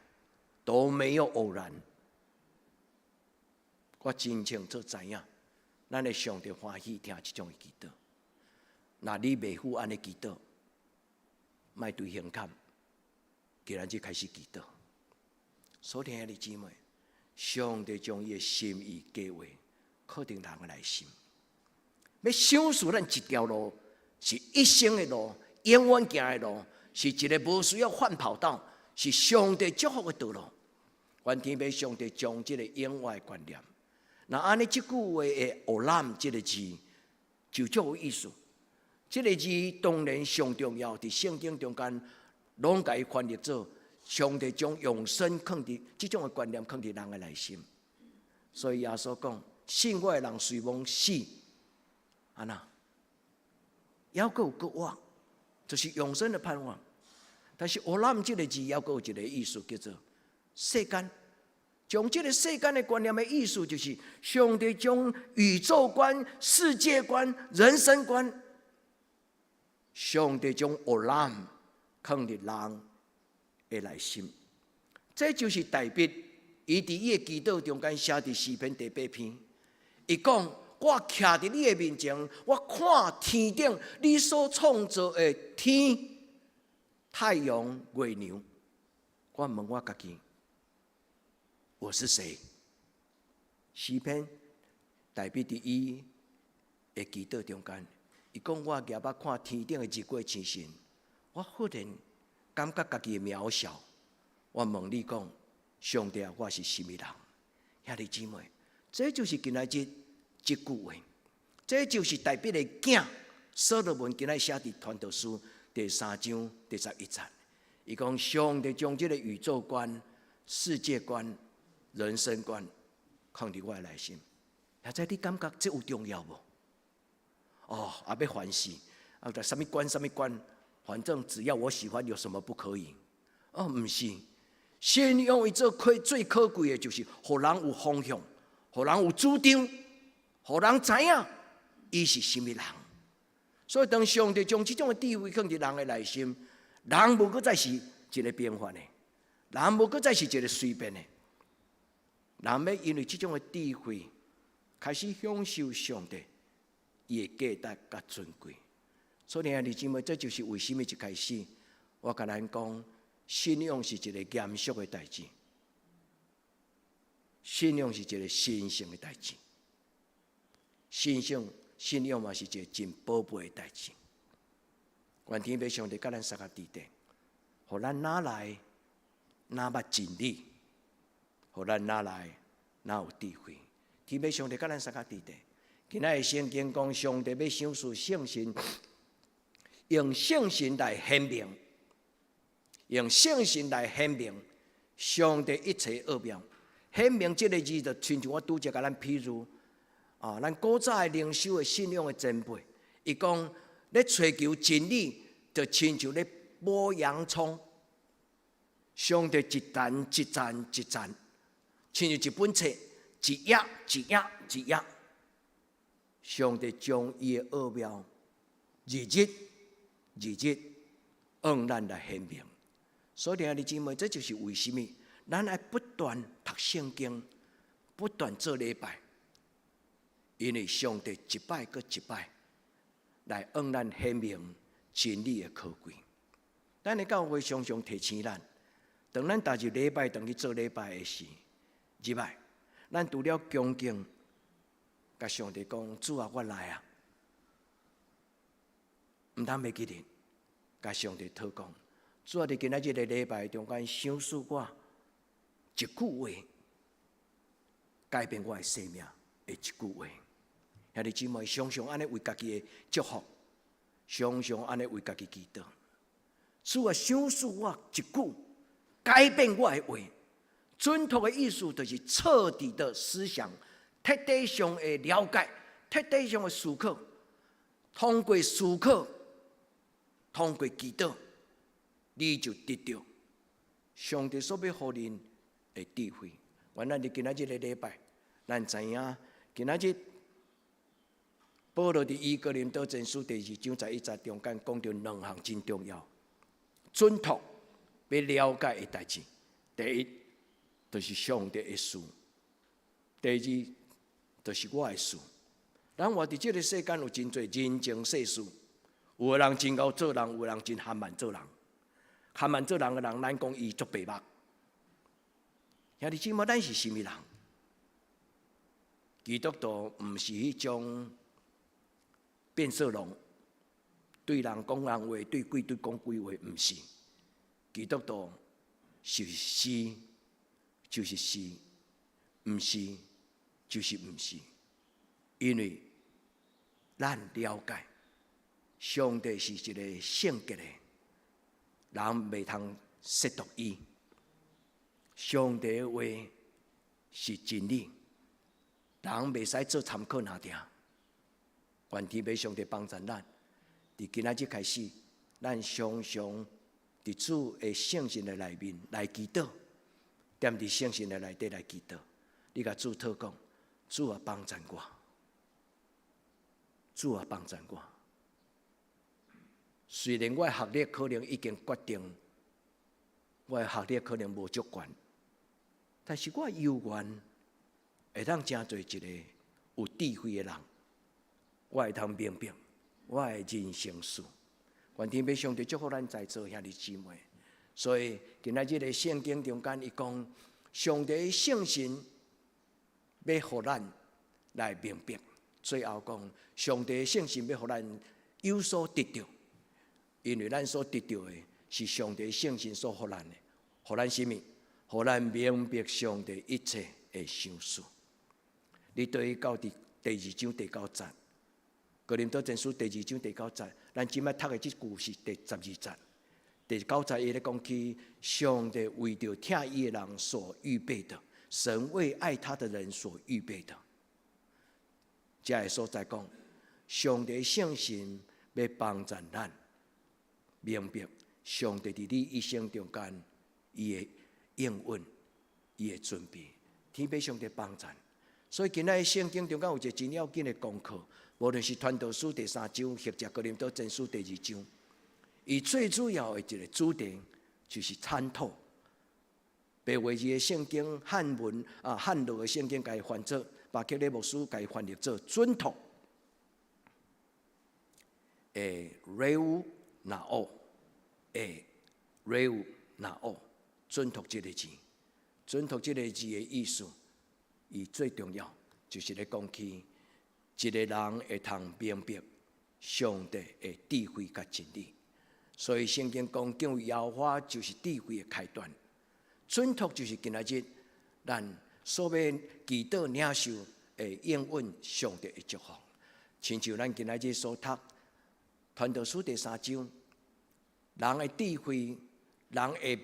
都沒有偶然。我真清楚知影，咱的上帝歡喜聽這種的祈禱。若你袂赴按呢祈禱，莫對胸坎，今仔日開始祈禱。所聽的姊妹，上帝將伊的心意計劃刻佇人的內心，欲賞賜咱一條路，是一生的路，永遠行的路，是一个無需要換跑道，是上帝祝福的道路。願天父上帝將這个永遠的觀念，若按呢這句話的 olam 這个字，就足有意思。這个字當然上重要，佇聖經中間，攏共伊翻譯做上帝將永生囥佇這種的觀念囥佇人的內心。所以耶穌講：信我的人雖罔死，按怎，猶閣有閣活，就是永生的盼望。但是 olam 這个字猶閣有一个意思，叫做世間。將這个世間的觀念的意思，就是上帝將宇宙觀、世界觀、人生觀，上帝將 olam 囥佇人的內心。這就是大衛伊佇伊的祈禱中間寫佇詩篇第八篇，伊講：我徛佇你的面前，我看天頂你所創造的天、太陽、月亮，我問我家己，我是誰？詩篇大衛佇伊的祈禱中間，伊講我舉目看天頂的日月星辰，我忽然感覺家己的渺小。我問你講，上帝啊，我是啥物人？兄弟姊妹，這就是今仔日這句話，這就是大衛的囝所羅門今仔寫佇傳道書第三章第十一節。伊講上帝將這个宇宙觀、世界觀、人生觀囥佇我的內心，現在你感覺這有重要無？哦，啊欲凡事，啊，啥物觀啥物觀，反正只要我喜歡，有什麼不可以？哦，毋是，信仰伊做可最可貴的，就是予人有方向，予人有主張，予人知影伊是啥物人。所以當上帝將這種的智慧囥佇人的內心，人無閣再是一个平凡的，人無閣再是一个隨便的。人欲因為這種的智慧，開始享受上帝伊的價值佮尊貴。所以兄弟姊妹，這就是為啥物一開始我共咱講，信仰是一个嚴肅的代誌，信仰是一个神聖的代誌，信仰信仰嘛是一个真寶貝的代誌。願天父上帝佮咱相佮佇底，予咱若來若捌真理，予咱若來若有智慧。天父上帝佮咱相佮佇底。今仔的聖經講，上帝欲賞賜聖神，用聖神來顯明，用聖神來顯明上帝一切奧妙。顯明這个字，就親像我拄才共咱譬如啊，咱古早的靈修的信仰的前輩，伊講咧追求真理，就親像咧剝洋蔥。上帝一層一層一層，親像一本冊，一頁一頁一頁，上帝將伊的奧妙，日日日日向咱來顯明。所以，兄弟姊妹，這就是為啥物咱愛不斷讀聖經，不斷做禮拜，因為上帝一擺閣一擺來向咱顯明真理的可貴。咱的教會常常提醒咱，當咱踏入禮拜，當去做禮拜的時，入來，咱除了恭敬，共上帝講：主啊，我來啊！毋通袂記得，共上帝禱告。主啊，佇今仔日个禮拜中間，賞賜我一句話，改變我的生命的一句話。兄弟姊妹，常常按呢為家己的祝福，常常按呢為家己祈禱。主啊，賞賜我一句改變我的話。準託的意思就是徹底的思想，徹底上的了解，徹底上的思考。通過思考，通過祈禱，你就得著上帝所欲予恁的智慧。原來佇今仔日个禮拜，咱知影今仔日保羅佇哥林多前書第二章十一節中間講著兩項真重要。準託欲了解的代誌。第一，就是上帝的事；第二，就是我的事。咱活佇這个世間有真濟人情世事，有的人真𠢕做人，有的人真含慢做人。含慢做人的人，咱講伊足白目。兄弟姊妹，咱是啥物人？基督徒毋是彼種變色龍，對人講人話，對鬼對講鬼話，毋是。基督徒是是就是是，毋是就是毋是。因為咱了解，上帝是一個聖潔的，人袂通褻瀆伊。上帝的話是真理，人袂使做參考爾定。願天父上帝幫助咱，佇今仔日開始，咱常常佇主的聖神的內面來祈禱，踮佇聖神的內底來祈禱。你共主禱講，主啊幫助我，主啊幫助我。雖然我的學歷可能已經決定，我的學歷可能無足懸，但是我猶原會當成做一個有智慧的人，我會通明白我的人生事。願天父上帝祝福咱在座兄弟姊妹。所以今仔日的聖經中間，伊講上帝聖神欲予咱來明白。最後講上帝聖神欲予咱有所得著，因為咱所得著的是上帝聖神所予咱的，予咱啥物？予咱明白上帝一切的想事。你對到佇第二章第九節，哥林多前書第二章第九節，咱這擺讀的這句是第12節。第九節伊咧講起上帝為著疼伊的人所預備的，神為愛他的人所預備的。這个所在講，上帝聖神欲幫助咱明白上帝佇你一生中間伊的應允，伊的準備，天父上帝幫助。所以今仔日聖經中間有一個真要緊的功課，無論是傳道書第三章，或者哥林多前書第二章，伊最主要的一個主題就是參透。白話字的聖經漢文啊，漢樂的聖經共伊翻做，巴克禮牧師共伊翻譯做準託。ἐρευνάω，ἐρευνάω，準託這個字，準託這個字的意思，伊最重要就是咧講起一個人會通明白上帝的智慧佮真理。所以聖經講敬畏耶和華就是智慧的開端。準託就是今仔日咱所欲祈禱領受的應允上帝的祝福。親像咱今仔日所讀傳道書第三章，人的智慧，人的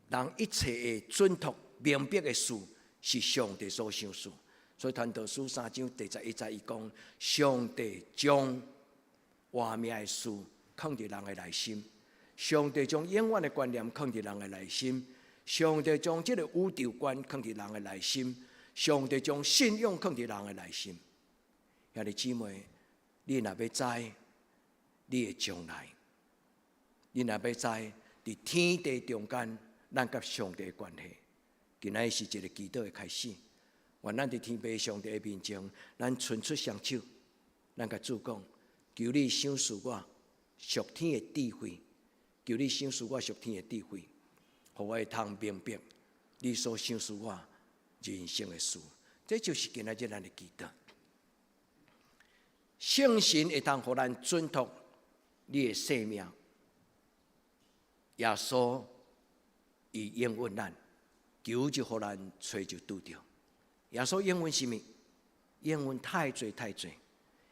人一切的準託明白的事，是上帝所賞賜。所以傳道書三章第11節，伊講上帝將活命的事藏佇人的內心，上帝將永遠的觀念藏佇人的內心，上帝將這個宇宙觀藏佇人的內心，上帝將信仰藏佇人的內心。兄弟姊妹，你若欲知你的將來，你若欲知佇天地中間，咱佮上帝的關係，今仔日是一個祈禱的開始。願咱佇天父上帝的面前，咱伸出雙手，咱共主講：求你賞賜我屬天的智慧，求你賞賜我屬天的智慧，予我會通明白你所賞賜我人生的事。這就是今仔日咱的祈禱。聖神會通予咱準託你的生命，耶穌伊應允咱，求就予咱，揣就拄著。耶穌應允啥物？應允太濟太濟。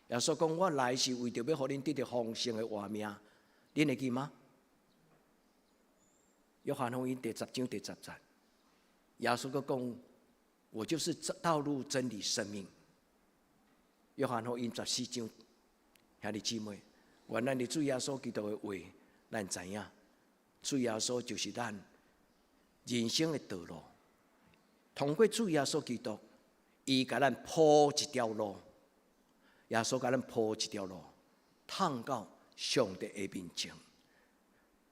耶穌講：我來是為著欲予恁得著豐盛的活命，恁會記嗎？約翰福音第10章第10節，耶穌閣講：我就是道路、真理、生命。約翰福音14章，兄弟姊妹，願咱佇主耶穌基督的話，咱知影，主耶穌就是咱人生的道路。通過主耶穌基督，伊共咱鋪一條路，耶穌共咱鋪一條路，通到上帝的面前。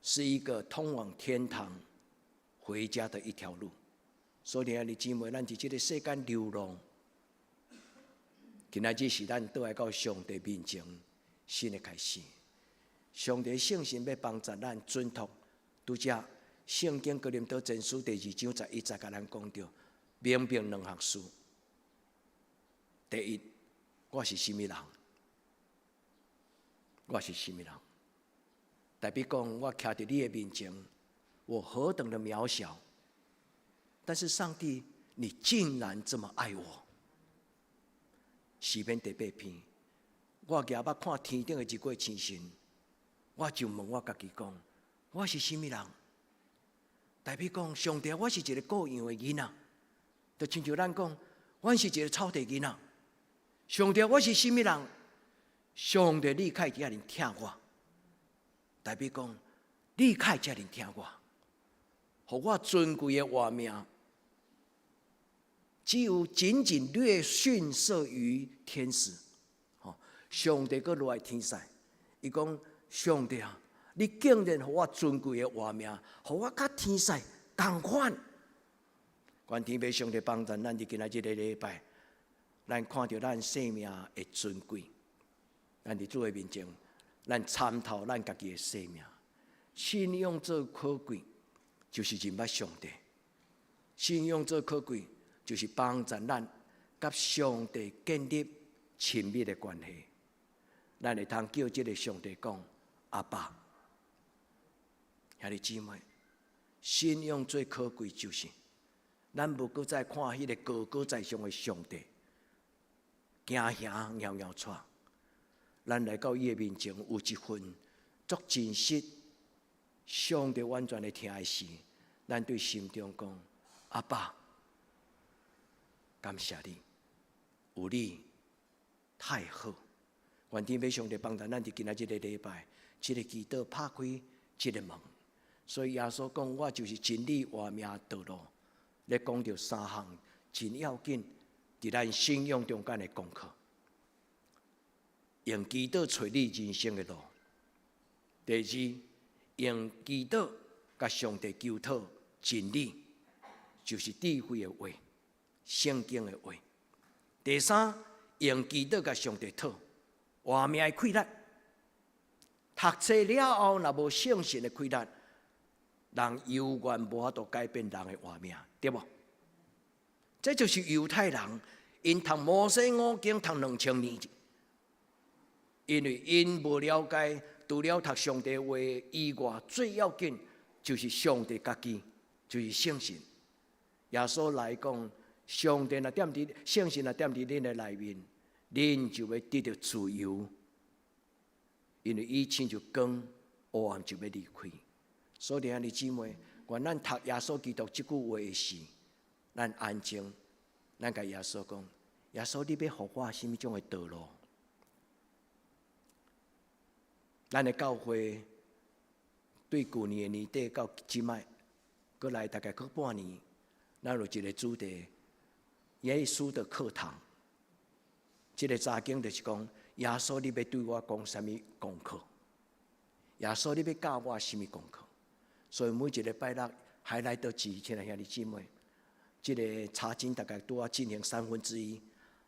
是一個通往天堂回家的一條路。所以，兄弟姊妹，咱佇這個世間流浪，今仔日是咱倒來到上帝面前新的開始。上帝聖神欲幫助咱準託，拄才聖經哥林多前書第二章十一節，共咱講著明白兩項事。第一，我是啥物人？我是啥物人？代表講，我徛佇你的面前，我何等的渺小！但是上帝，你竟然這麼愛我。詩篇第八篇，我舉目看天頂的日月星辰，我就問我家己講：我是啥物人？代表講，上帝，我是一個羔羊的囡仔，就親像咱講，阮是一個草地囡仔。上帝，我是啥物人？上帝，你會遮爾疼我，代表講，你會遮爾疼我，予我尊貴的活命，只有僅僅略遜色於天使。吼，上帝閣落來天使，伊講：上帝啊，你竟然予我尊貴的活命，予我佮天使仝款。願天父上帝幫助咱，佇今仔這个禮拜，咱看著咱生命的尊貴。咱佇主的面前，咱參透咱家己的生命。信仰最可貴，就是認捌上帝。信仰最可貴，就是幫助咱佮上帝建立親密的關係。咱會通叫這个上帝講阿爸。兄弟姊妹，信仰最可貴就是，咱無閣再看彼个高高在上的上帝，驚嚇搖搖掣。咱來到伊的面前，有一份足真實、上帝完全會聽的時，咱對心中講：阿爸，感謝你，有你太好。願天父上帝幫助咱佇今仔這个禮拜，這个祈禱拍開這个門。所以耶穌講：我就是真理、活命、道路。咧講著三項真要緊，佇咱信仰中間的功課。用祈禱揣你人生的路。第二，用祈禱共上帝求討真理，就是智慧的話、聖經的話。第三，用祈禱共上帝討活命的氣力。讀冊了後，若無聖神的氣力，人猶原無法度改變人的活命，對無？這就是猶太人，𪜶讀摩西五經讀2000年，因為𪜶無了解，除了讀上帝話以外，最要緊就是上帝家己，就是聖神。耶穌來講，上帝若踮佇聖神若踮佇恁的內面，恁就欲得著自由，因為伊親像光，黑暗就欲離開。所以兄弟姊妹，願咱讀耶穌基督這句話的時，咱安靜，咱共耶穌講：耶穌，你欲予我啥物種的道路？咱的教會對舊年的年底到這擺，閣來大概閣半年，咱有一個主題：耶穌的課堂。這个查經就是講，耶穌，你欲對我講啥物功課？耶穌，你欲教我啥物功課？所以每一个拜六還來得及，親愛兄弟姊妹，這个查經大概都要進行三分之一，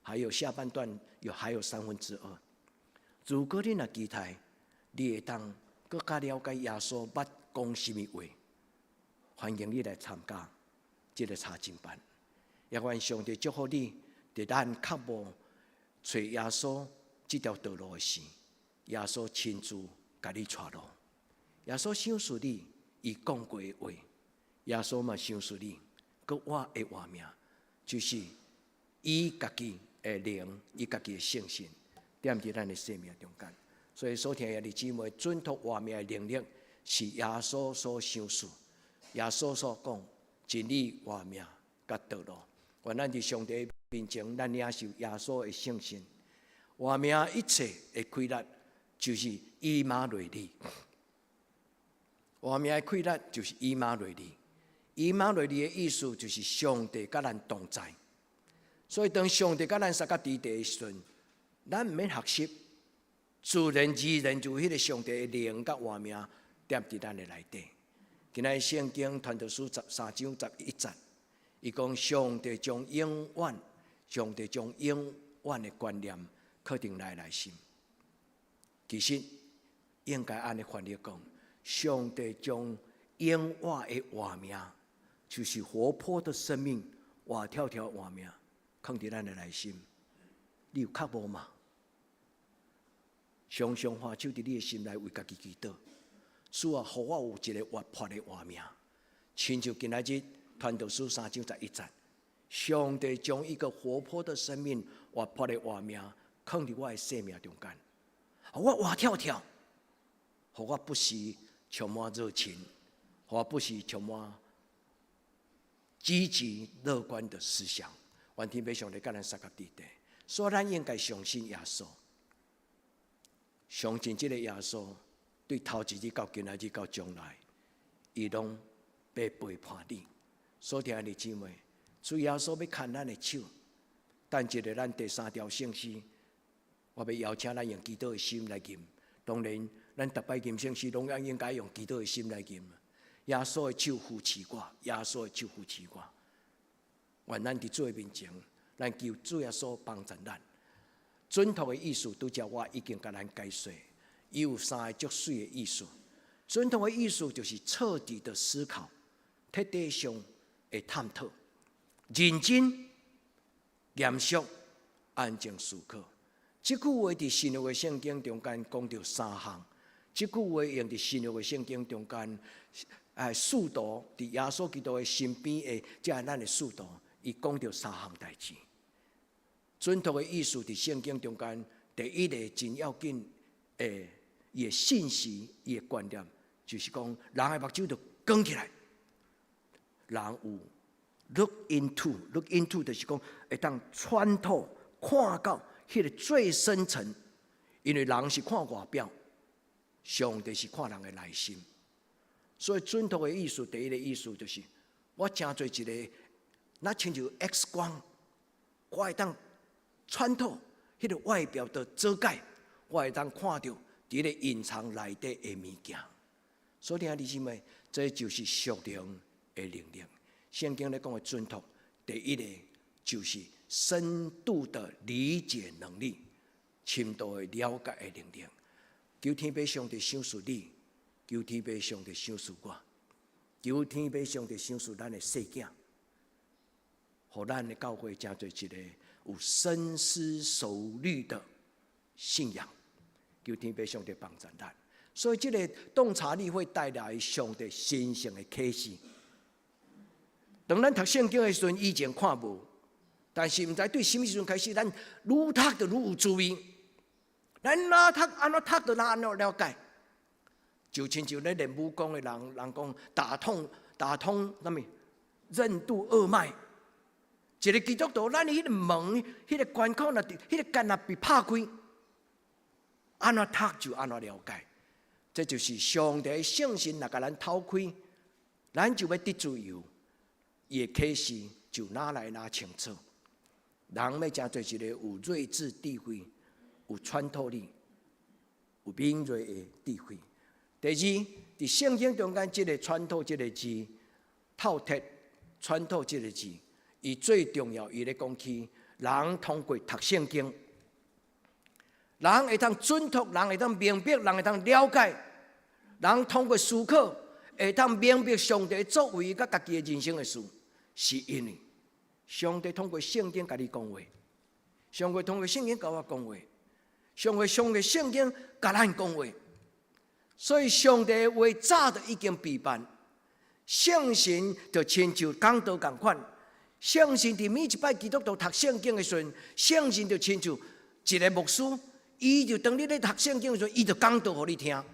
還有下半段有還有三分之二。如果你若期待，你會當閣較了解耶穌捌講啥物話，歡迎你來參加這个查經班。也願上帝祝福你，佇咱腳步揣耶穌這條道路的時，耶穌親自共你帶路。耶穌賞賜你伊講過的話，耶穌嘛賞賜你，閣我的活命，就是伊家己的靈，伊家己的聖神，踮佇咱的生命中間。所以，所聽的兄弟姊妹，準託活命的能力，是耶穌所賞賜，耶穌所講真理、活命、佮道路。願咱佇上帝面前，咱領受耶穌的聖神，活命一切的氣力，就是以馬內利。活命的氣力就是以馬內利。以馬內利的意思就是上帝佮咱同在。所以當上帝佮咱相佮佇地的時陣，咱毋免學習，自然而然就彼个上帝的靈佮活命踮佇咱的內底。今仔日聖經傳道書13章11節，伊講上帝將永遠，上帝將永遠的觀念刻佇咱內心。其實應該按呢翻譯講，上帝將永活的活命，就是活潑的生命，活跳跳活命，囥佇咱的內心。你有渴慕嗎？常常花手佇你的心內為家己祈禱。主啊，予我有一個活潑的活命，親像今仔日傳道書三章十一節，上帝將一個活潑的生命、活潑的活命，囥佇我的生命中間，予我活跳跳，予我不時充滿熱情，予我不時充滿積極樂觀的思想。願天父上帝佮咱相佮佇底，所以咱應該相信耶穌，相信這個耶穌。對頭一日到今仔日到將來，伊攏欲陪伴你。所以兄弟姊妹，主耶穌欲牽咱的手，等一下咱第三條聖詩，我欲邀請咱用祈禱的心來吟。當然，咱逐擺吟聖詩，攏應該用祈禱的心來吟。耶穌的手扶持我，耶穌的手扶持我。願咱佇主的面前，咱求主耶穌幫助咱。準託的意思，拄才我已經共咱解說。伊有三个足媠的意思。準託的意思就是徹底的思考，徹底上的探討，認真、嚴肅、安靜思考。這句話佇新約的聖經中間講著三項。這句話用佇新約的聖經中間，使徒佇耶穌基督的身邊的，這个咱的使徒，伊講著三項代誌。準託的意思佇聖經中間，第一个真要緊的。伊的信息，伊的觀念，就是講人的目睭著關起來，人有 look into，look into 就是講會當穿透，看到彼个最深層，因為人是看外表，上帝是看人的內心。所以準託的意思，第一个意思就是，我成做一个，若親像 X 光，我會當穿透彼个外表的遮蓋，我會當看著佇咧隱藏內底的物件。所以兄弟姊妹，這就是屬靈的能力。聖經咧講的準託，第一个就是深度的理解能力，深度的了解的能力。求天父上帝賞賜你，求天父上帝賞賜我，求天父上帝賞賜咱的細囝，予咱的教會成做一個有深思熟慮的信仰。求天父上帝幫助咱。所以，這个洞察力會帶來上帝神聖的啟示。當咱讀聖經的時陣，以前看無，但是毋知對啥物時陣開始，咱愈讀就愈有滋味。咱若讀按怎讀就若按怎了解。就親像咧練武功的人，人講打通啥物任督二脈。一个基督徒，咱彼个門、彼个關口若彼个關若被拍開，按怎讀就按怎了解。這就是上帝聖神若共咱透開，咱就欲得自由。伊的啟示就愈來愈清楚。人欲成做一个有睿智智慧、有穿透力、有敏銳的智慧。第二，佇聖經中間，這个穿透這个字，透徹穿透這个字，伊最重要，伊咧講起人通過讀聖經，人會當準託，人會當明白，人會當了解，人通過思考，會當明白上帝作為佮家己的人生的事，是因為上帝通過聖經共你講話，上帝通過聖經共我講話，上帝通過聖經共咱講話，所以上帝的話早就已經備辦，聖神就親像講道仝款，聖神佇每一擺基督徒讀聖經的時陣，聖神就親像一个牧師，伊就當你咧讀聖經的時陣，伊就講道予你聽。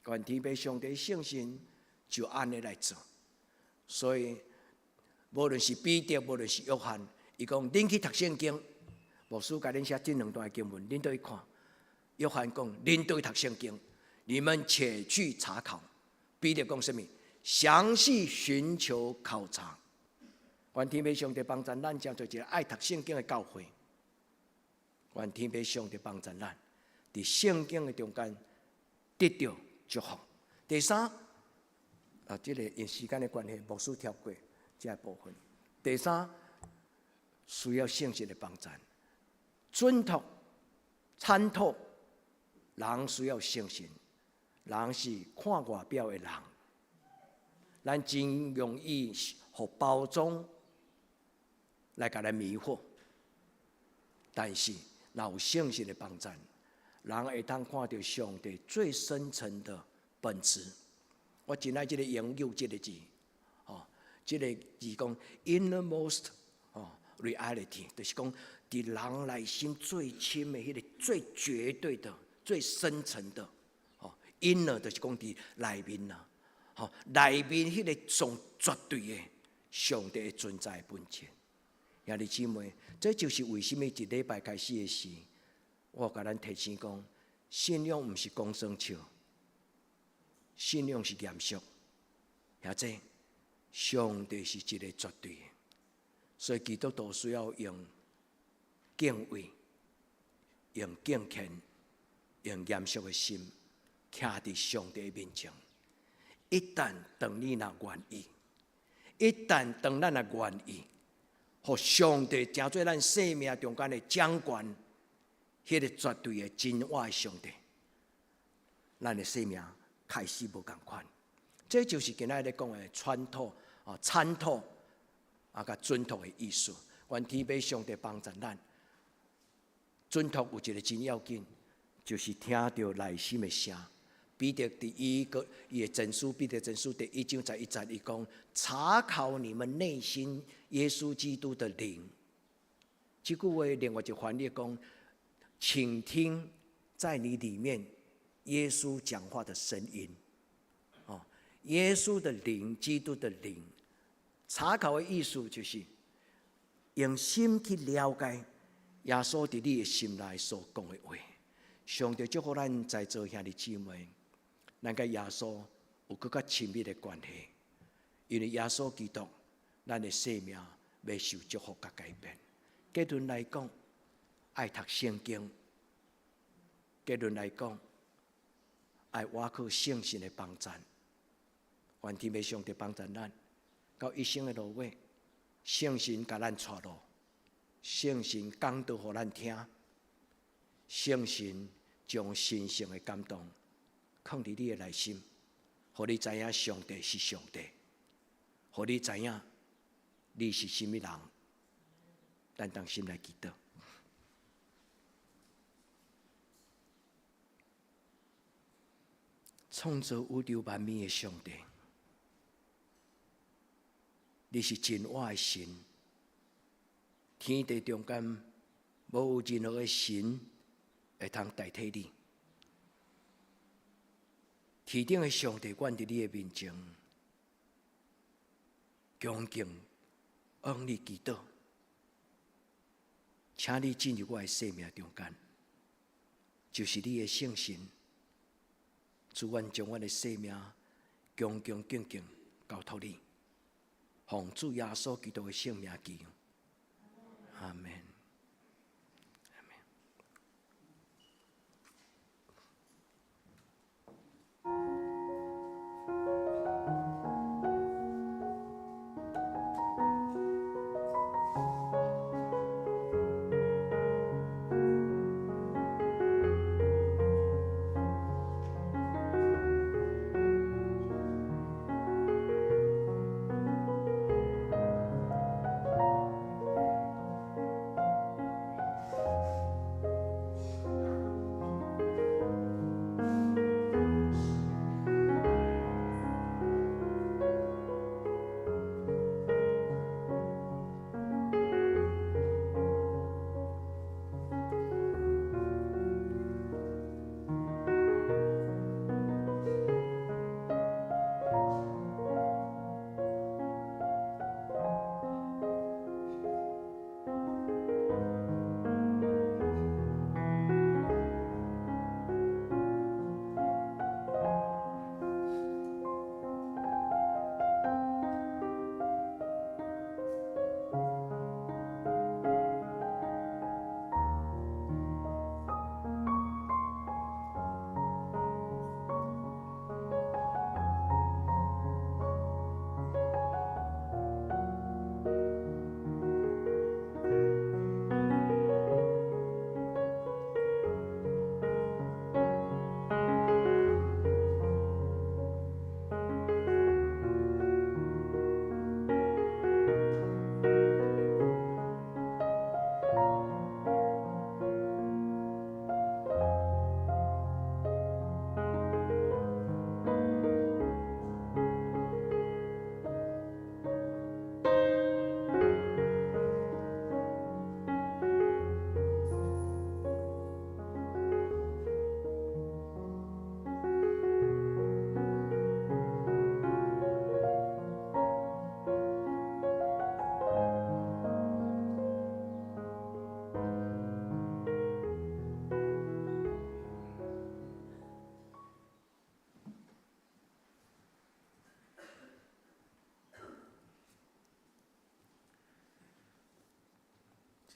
願天父上帝聖神就按呢來做，所以無論是彼得，無論是約翰，伊講恁去讀聖經，牧師共恁寫這兩段經文，恁倒去看。約翰講恁倒去讀聖經，你們且去查考。彼得講啥物？詳細尋求考察。願天父上帝幫助咱，成做一个愛讀聖經的教會。願天父上帝幫助咱，佇聖經的中間得著祝福。第三，啊，這个因時間的關係，牧師跳過這个部分。第三，需要聖神的幫贊，準託、參透，人需要聖神，人是看外表的人，咱真容易予包裝來共咱迷惑。但是，若有聖神的幫贊，人會當看著上帝最深層的本質。我真愛這个英語這个字，吼，這个字講 innermost 吼 reality，就是講佇人內心最深的彼个最絕對的、最深層的，吼，inner 就是講佇內面啦，吼，內面彼个上絕對的上帝的存在的本質。兄弟姊妹，這就是為啥物一禮拜開始的時，我共咱提醒講，信仰毋是講耍笑，信仰是嚴肅。兄弟，上帝是一个絕對的，所以基督徒需要用敬畏、用敬虔、用嚴肅的心，徛佇上帝面前。一旦當你若願意，一旦當咱若願意，予上帝成做咱生命中間的掌權，彼个絕對的真我的上帝，咱的生命開始無仝款。這就是今仔日咧講的穿透啊、參透啊、佮準託的意思。願天父上帝幫助咱，準託有一个真要緊，就是聽著內心的聲。彼得佇伊個伊的前書，彼得前書第一章十一節，伊講：查考你們內心，耶穌基督的靈。這句話另外一個翻譯講：傾聽在你裡面耶穌講話的聲音。哦，耶穌的靈，基督的靈。查考的意思就是用心去了解耶穌佇你的心內所講的話。上帝祝福咱在座兄弟姊妹，咱佮耶穌有閣較親密的關係，因為耶穌基督，咱的生命欲受祝福佮改變。結論來講，愛讀聖經；結論來講，愛倚靠聖神的幫贊。願天父上帝幫助咱，到一生的路尾，聖神共咱帶路，聖神講道予咱聽，聖神將神聖的感動囥佇你的內心，予你知影上帝是上帝，予你知影你是啥物人。咱同心來祈禱。創造宇宙萬物的上帝，你是真活的神，天地中間無有任何的神會通代替你。天頂的上帝，阮佇你的面前，恭敬向你祈禱，請你進入我的生命中間，就是你的聖神。主，阮將阮的生命恭恭敬敬交託你，奉主耶穌基督的聖名祈求，阿門。阿門。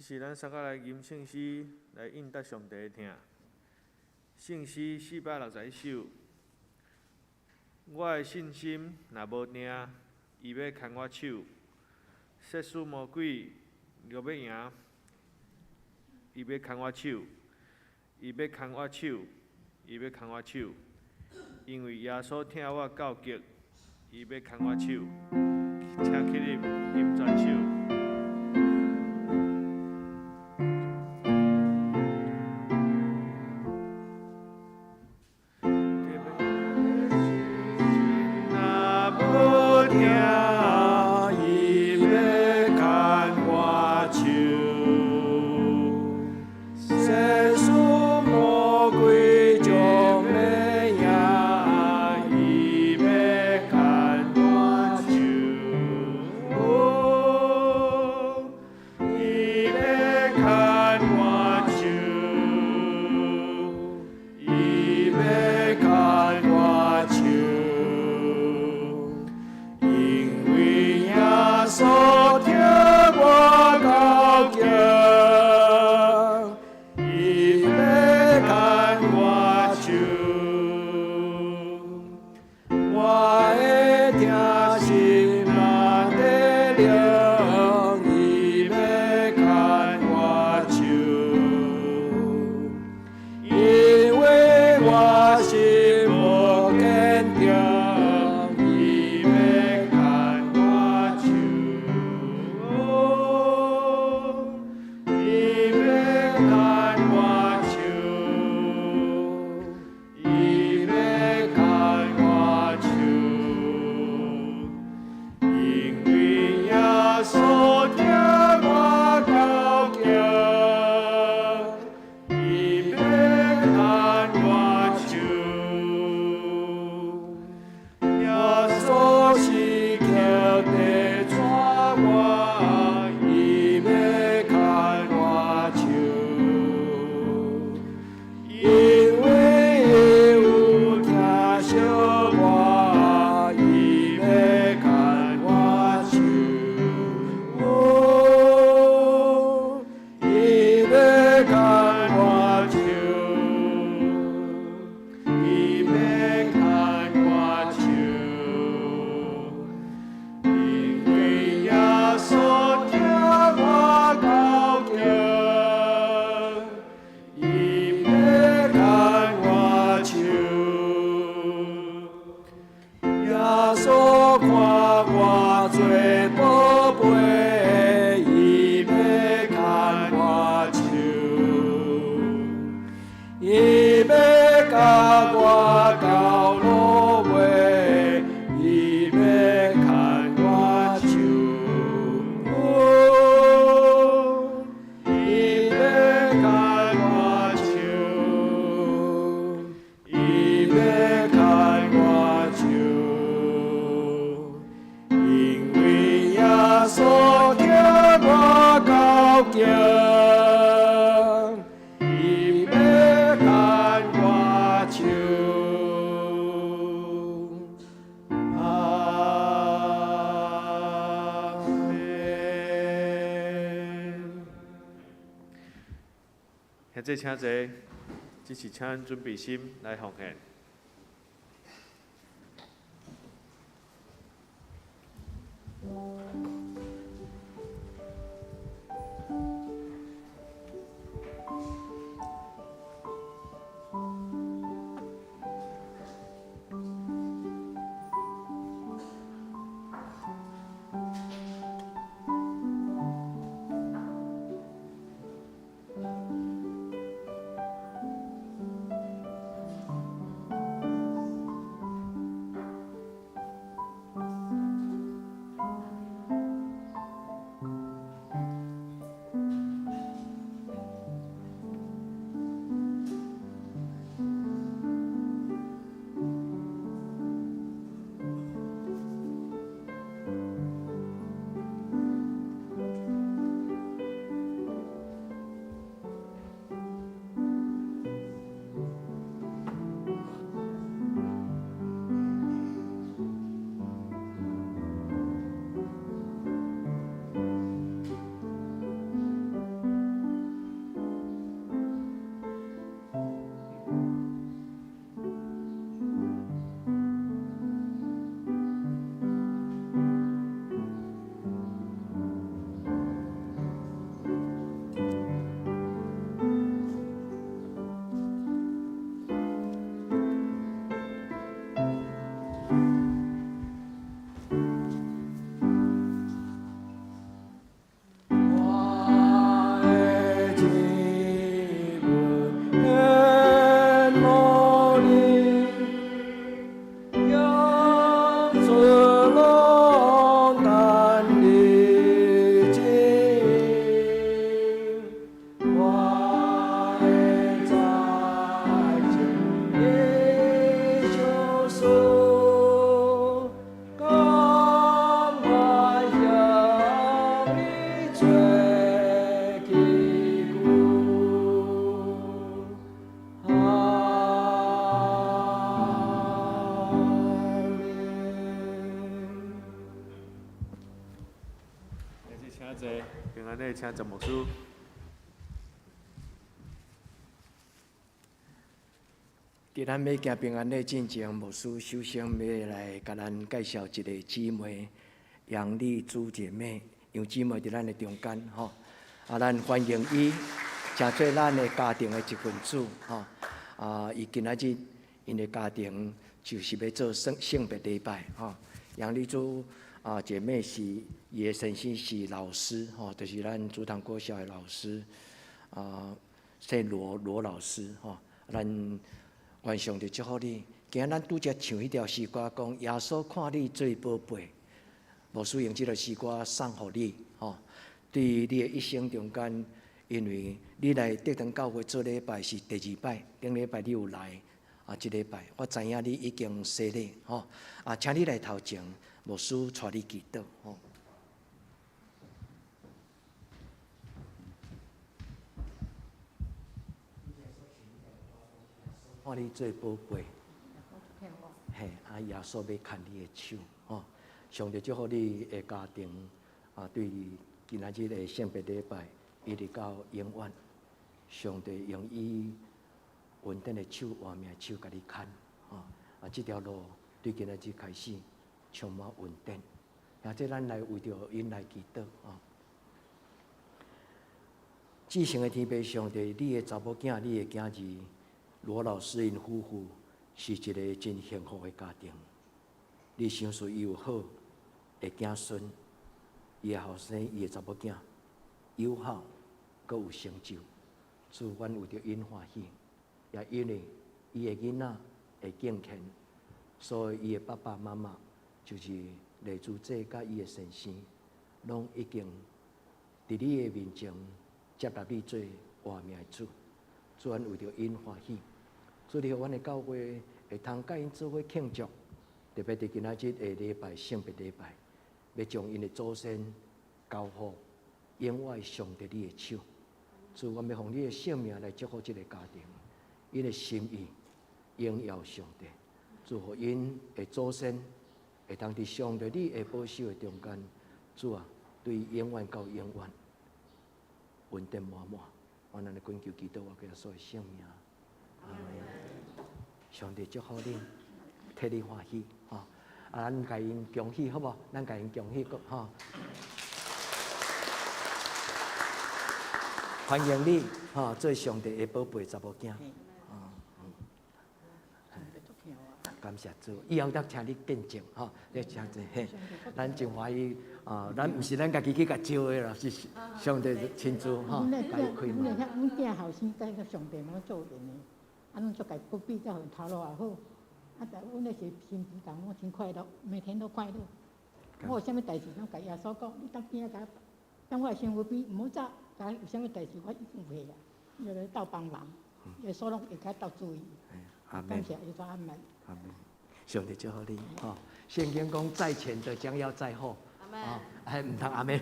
是咱三个來吟聖詩來應答上帝的疼。聖詩461首，我的信心若無定，伊欲牽我手；設使魔鬼若欲贏，伊欲牽我手，伊欲牽我手，伊欲牽我手，因為耶穌疼我到極，伊欲牽我手，請起立吟全首。兄弟請坐，只是請咱準備心來奉獻。安禮，請鄭牧師。佇咱欲行平安禮進前，牧師首先欲來共咱介紹一个姊妹楊麗珠姐妹，楊姊妹佇咱的中間吼，啊，咱歡迎伊，成做咱的家庭的一份子吼。啊，伊今仔日𪜶的家庭就是欲做聖聖別禮拜吼。楊麗珠啊姐妹是伊的先生是老師吼，就是咱竹塘國小的老師啊，姓羅羅老師吼，咱。願上帝祝福你。今仔咱拄才唱彼條詩歌，講耶穌看你最寶貝，牧師用這个詩歌送予你吼。對你的一生中間，因為你來德堂教會做禮拜是第二擺，頂禮拜你有來，啊，這禮拜我知影你已經洗禮吼，啊，請你來頭前，牧師帶你祈禱吼。看你最寶貝，嘿，啊，耶穌欲牽你的手，吼，上帝祝福你的家庭，啊，對今仔日的聖別禮拜，一直到永遠，上帝用伊恩典的手、活命的手，共你牽，吼，啊，這條路對今仔日開始充滿恩典，啊，這咱來為著𪜶來祈禱，吼。至聖的天父上帝，你的查某囝，你的囝兒。羅老師𪜶夫婦是一个真幸福的家庭。你賞賜伊有好的子孫，伊的後生，伊的查某囝友好，閣有成就。主，阮為著𪜶歡喜，也因為伊的囡仔會敬虔，所以伊的爸爸媽媽就是麗珠姐佮伊的先生，攏已經佇你的面前接納你做活命的主。主，阮為著𪜶歡喜，主你予阮的教會會通佮𪜶做伙慶祝，特別佇今仔日的禮拜聖別禮拜，欲將𪜶的祖先交予永活上帝你的手。主，阮欲奉你的聖名來祝福這个家庭，𪜶的心意榮耀上帝。主，予𪜶的祖先會通佇上帝你的保守的中間，主啊，對永遠到永遠，恩典滿滿。阮按呢懇求基督耶穌的聖名，阿門。上帝祝福你，替你歡喜，吼！啊，咱共𪜶恭喜，好無？咱共𪜶恭喜，吼！歡迎你，吼，做上帝的寶貝查某囝，感謝主，以後得請你見證，吼，你請坐，嘿，咱真歡喜，啊，咱毋是咱家己去共招的啦，是上帝親自吼，共伊開門。阮囝後生仔佮上帝攏做緣的，啊，攏足共不比較頭路也好，啊，但阮那時心情攏真快樂，每天都快樂。我有啥物代誌，攏共耶穌講，你當邊仔共，當我的身軀邊，毋好走，共有啥物代誌我已經會啊，伊就來鬥幫忙，耶穌攏會較鬥注意。感謝耶穌阿門。阿門。上帝祝福你，吼！聖經講在前的將要在後，啊，還毋通阿門。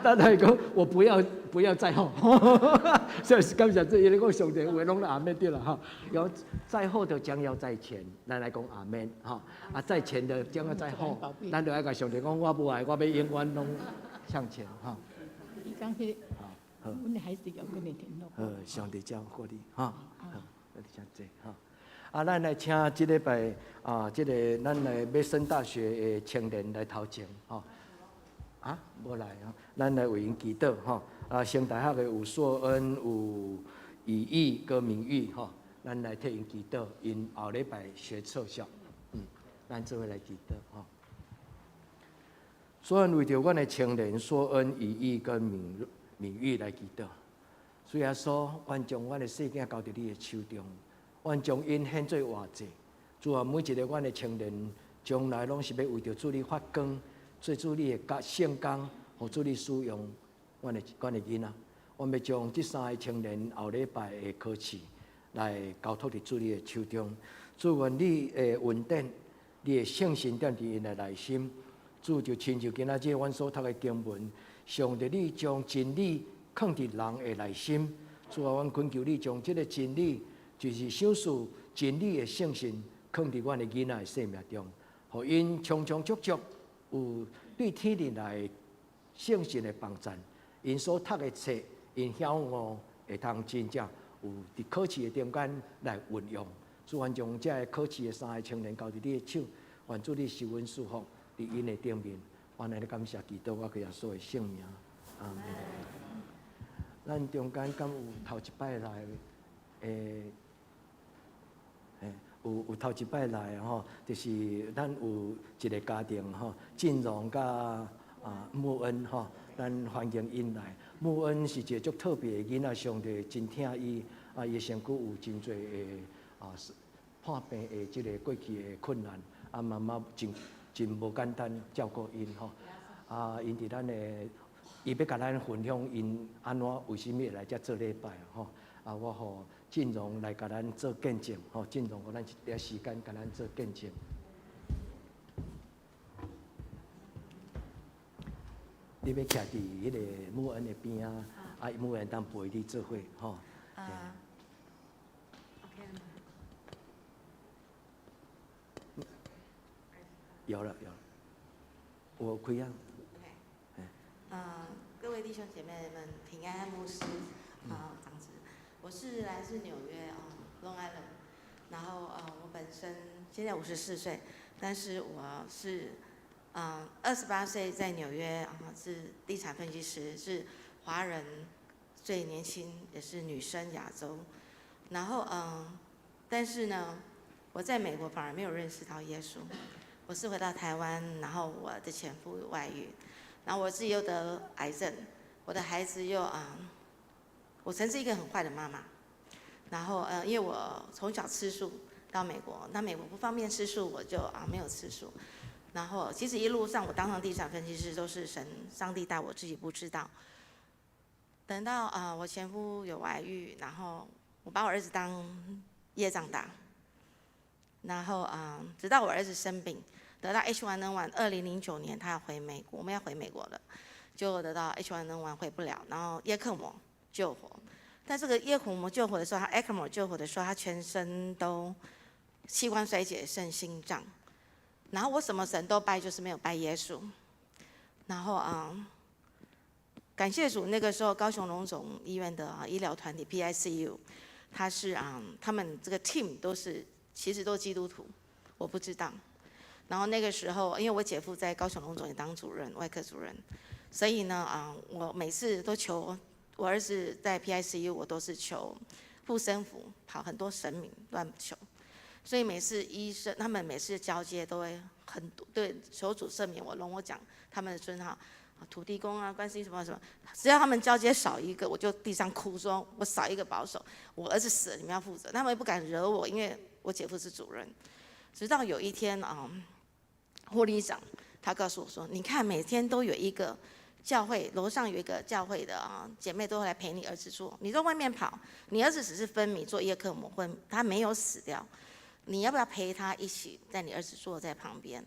咱來講，我不要不要在後，所以感謝主，伊咧講上帝話攏阿門對啦，吼。有在後的將要在前，咱來講阿門，吼。啊，在前的將要在後，咱就愛共上帝講，我無愛，我欲永遠攏向前，吼。伊講彼个，阮的孩子有跟你聯絡。好，上帝照顧你，吼。好，那就這樣吼。啊，咱來請這禮拜啊，這个咱來欲升大學的青年來頭前，吼。啊，無來吼，咱來為𪜶祈禱吼。啊，升大學的有碩恩、有以義跟明玉吼，咱來替𪜶祈禱，𪜶後禮拜學測試，咱做伙來祈禱吼。所以為著阮的青年碩恩、以義跟明明玉來祈禱。主耶穌，阮將阮的細囝交佇你的手中。阮將𪜶獻做活祭，主啊，每一个阮的青年，將來攏是欲為著主你發光，做主你的工聖工，予主你使用阮的囡仔。阮欲將這三个青年後禮拜的考試來交託佇主你的手中。主願你的恩典，你的聖神踮佇𪜶的內心。主就親像今仔日阮所讀的經文，上帝你將真理藏佇人的內心。主啊，阮懇求你將這个真理，就是賞賜真理的聖神，藏佇阮的囡仔的生命中，予𪜶充充足足有對天靈來聖神的幫贊，𪜶所讀的冊，𪜶曉悟會通真正有佇考試的中間來運用。主願將這个考試的三个青年交佇你的手，願主你賜恩賜福佇𪜶的頂面。我按呢感謝祈禱，我靠耶穌的聖名，阿門。咱中間敢有頭一擺來的？有頭一擺來吼，就是咱有一个家庭吼，進榮佮穆恩吼，咱歡迎𪜶來。穆恩是一个足特別的囡仔，上帝真疼伊，伊的身軀有真濟的破病的這个過去的困難，媽媽真真無簡單照顧𪜶吼。𪜶佇咱的，伊欲共咱分享𪜶按怎為啥物會來遮做禮拜吼。我予進榮來共咱做見證吼，進榮予咱一點時間共咱做見證。你欲徛佇彼个穆恩的邊仔，穆恩當陪你做伙吼。 OK 了嗎？有了有了，我開啊。 OK。各位弟兄姐妹們平安，牧師長子，我是來自紐約啊，Long Island，然後我本身現在54歲，但是我是28歲在紐約啊，是地產分析師，是華人最年輕，也是女生亞洲。然後但是呢，我在美國反而沒有認識到耶穌。我是回到台灣，然後我的前夫外遇，然後我自己又得癌症，我的孩子又我曾是一個很壞的媽媽。然後因為我從小吃素到美國，那美國不方便吃素，我就沒有吃素。然後其實一路上我當上地產分析師都是神上帝帶我，自己不知道。等到我前夫有外遇，然後我把我兒子當業障打，然後直到我兒子生病，得到 H1N1，2009年他要回美國，我們要回美國了，就得到 H1N1 回不了，然後葉克膜救活。但這個葉克膜救活的時候，他 ECMO 救活的時候，他全身都器官衰竭，剩心臟。然後我什麼神都拜，就是沒有拜耶穌。然後感謝主，那個時候高雄榮總醫院的醫療團體 PICU，他是他們這個 team 都是其實都是基督徒，我不知道。然後那個時候，因為我姐夫在高雄榮總也當主任，外科主任，所以呢我每次都求我兒子在 PICU，我都是求護身符，跑很多神明亂求。所以每次醫生他們每次交接都會很多對求主赦免我，容我講他們的尊號，土地公啊，觀世音什麼什麼，只要他們交接少一個，我就地上哭，說我少一個保守，我兒子死了，你們要負責。他們也不敢惹我，因為我姐夫是主任。直到有一天啊，護理長他告訴我說：“你看每天都有一個教會樓上有一個教會的姐妹都會來陪你兒子做，你在外面跑，你兒子只是昏迷做葉克膜昏，他沒有死掉。你要不要陪他一起在你兒子坐在旁邊？”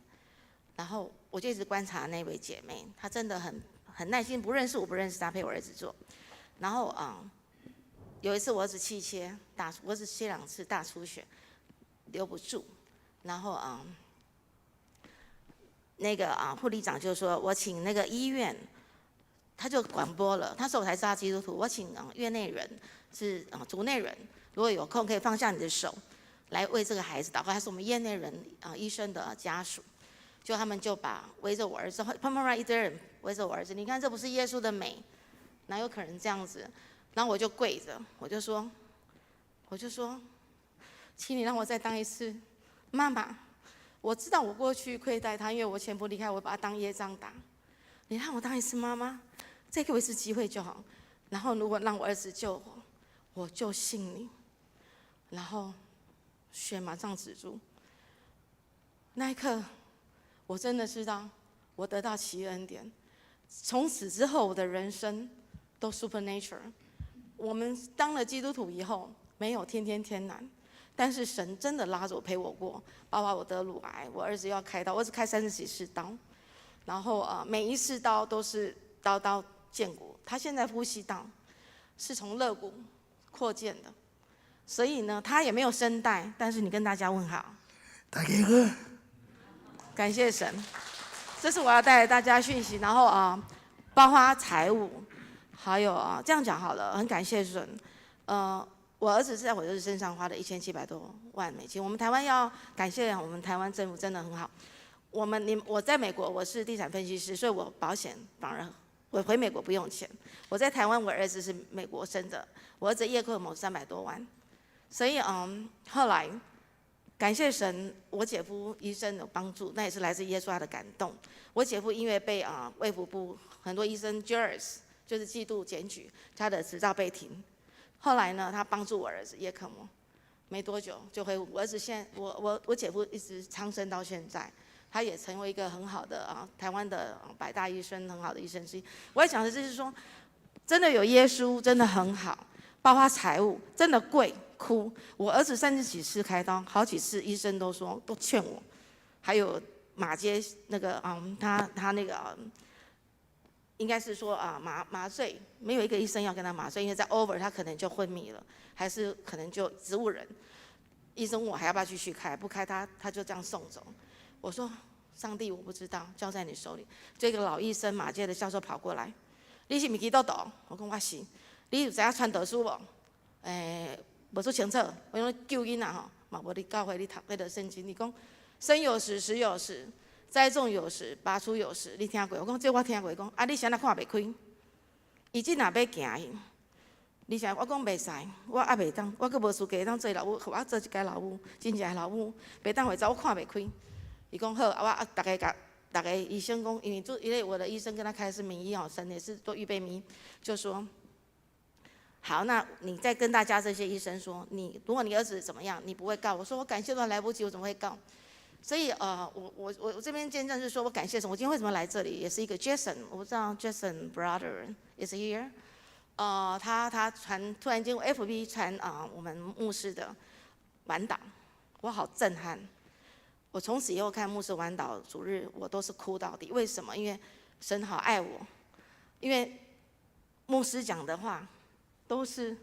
然後我就一直觀察那位姐妹，她真的很耐心，不認識我不認識她，陪我兒子做。然後有一次我兒子氣切大，我兒子切2次大出血，留不住。然後那個護理長就說：“我請那個醫院，他就廣播了。他說我才知道基督徒，我請院內人是組內人，如果有空可以放下你的手，來為這個孩子禱告。他是我們院內人醫生的家屬，就他們就把圍着我兒子，砰砰砰一堆人圍着我兒子。你看這不是耶穌的美，哪有可能這樣子？然後我就跪着，我就說，請你讓我再當一次媽媽。我知道我過去虧待他，因為我前夫離開我，把他當業障打。你讓我當一次媽媽，再給我一次機會就好。然後如果讓我兒子救活，我就信你。然後血馬上止住。那一刻，我真的知道我得到奇異恩典。從此之後，我的人生都 supernatural。我們當了基督徒以後，沒有天天天難，但是神真的拉着我陪我過，包括我得乳癌，我兒子要開刀，我兒子開30幾次刀，然後每一次刀都是刀刀見骨。他現在呼吸道是從肋骨擴建的，所以呢，他也沒有聲帶，但是你跟大家問好。大家好，感謝神，這是我要帶給大家訊息。然後。包括財務，還有啊，這樣講好了，很感謝神。我兒子是在我兒子身上花了1700多萬美金。我們台灣要感謝我們台灣政府真的很好。我們你我在美國我是地產分析師，所以我保險反而我回美國不用錢。我在台灣，我兒子是美國生的，我兒子葉克膜300多萬，所以後來感謝神，我姐夫醫生有幫助，那也是來自耶穌他的感動。我姐夫因為被啊衛福部很多醫生 jealous 就是嫉妒檢舉，他的執照被停。後來呢，他幫助我兒子葉克膜，沒多久就恢復。我兒子現在我姐夫一直長生到現在，他也成為一個很好的啊台灣的百大醫生，很好的醫生之一。我要講的就是說，真的有耶穌真的很好，包括財務真的跪哭。我兒子30幾次開刀，好幾次醫生都說都勸我，還有馬偕那個他那個。應該是說啊麻醉沒有一個醫生要跟他麻醉，因為在 over 他可能就昏迷了，還是可能就植物人。醫生問我還要不要繼續開，不開他就這樣送走。我說上帝我不知道，交在你手裡。這個老醫生馬偕的教授跑過來，你是毋是基督徒？我講我是。你有知影傳道書無？無說清楚。我講救囡仔吼，嘛無佇教會你讀彼個聖經，你講生有時，死有時。栽種有時，拔出有時，你聽過？我講這我聽過。講啊，你啥若看袂開？伊這若欲行去，你想我講袂使，我猶袂當，我閣無資格當做老母，我做一屆老母，真正老母，袂當會走，我看袂開。伊講好，啊我啊，逐家共逐家醫生講，因為做因為我的醫生跟他開的是名醫哦，神也是都預備名醫，就說好，那你再跟大家這些醫生說，你如果你兒子怎麼樣，你不會告我說我感謝都來不及，我怎麼會告？所以我這邊見證是說我感謝神，我今天為什麼來這裡，也是一個 Jason，我不知道 Jason brother is here，他傳突然間 FB 傳啊我們牧師的晚禱，我好震撼。我從此以後看牧師晚禱主日，我都是哭到底。為什麼？因為神好愛我，因為牧師講的話都是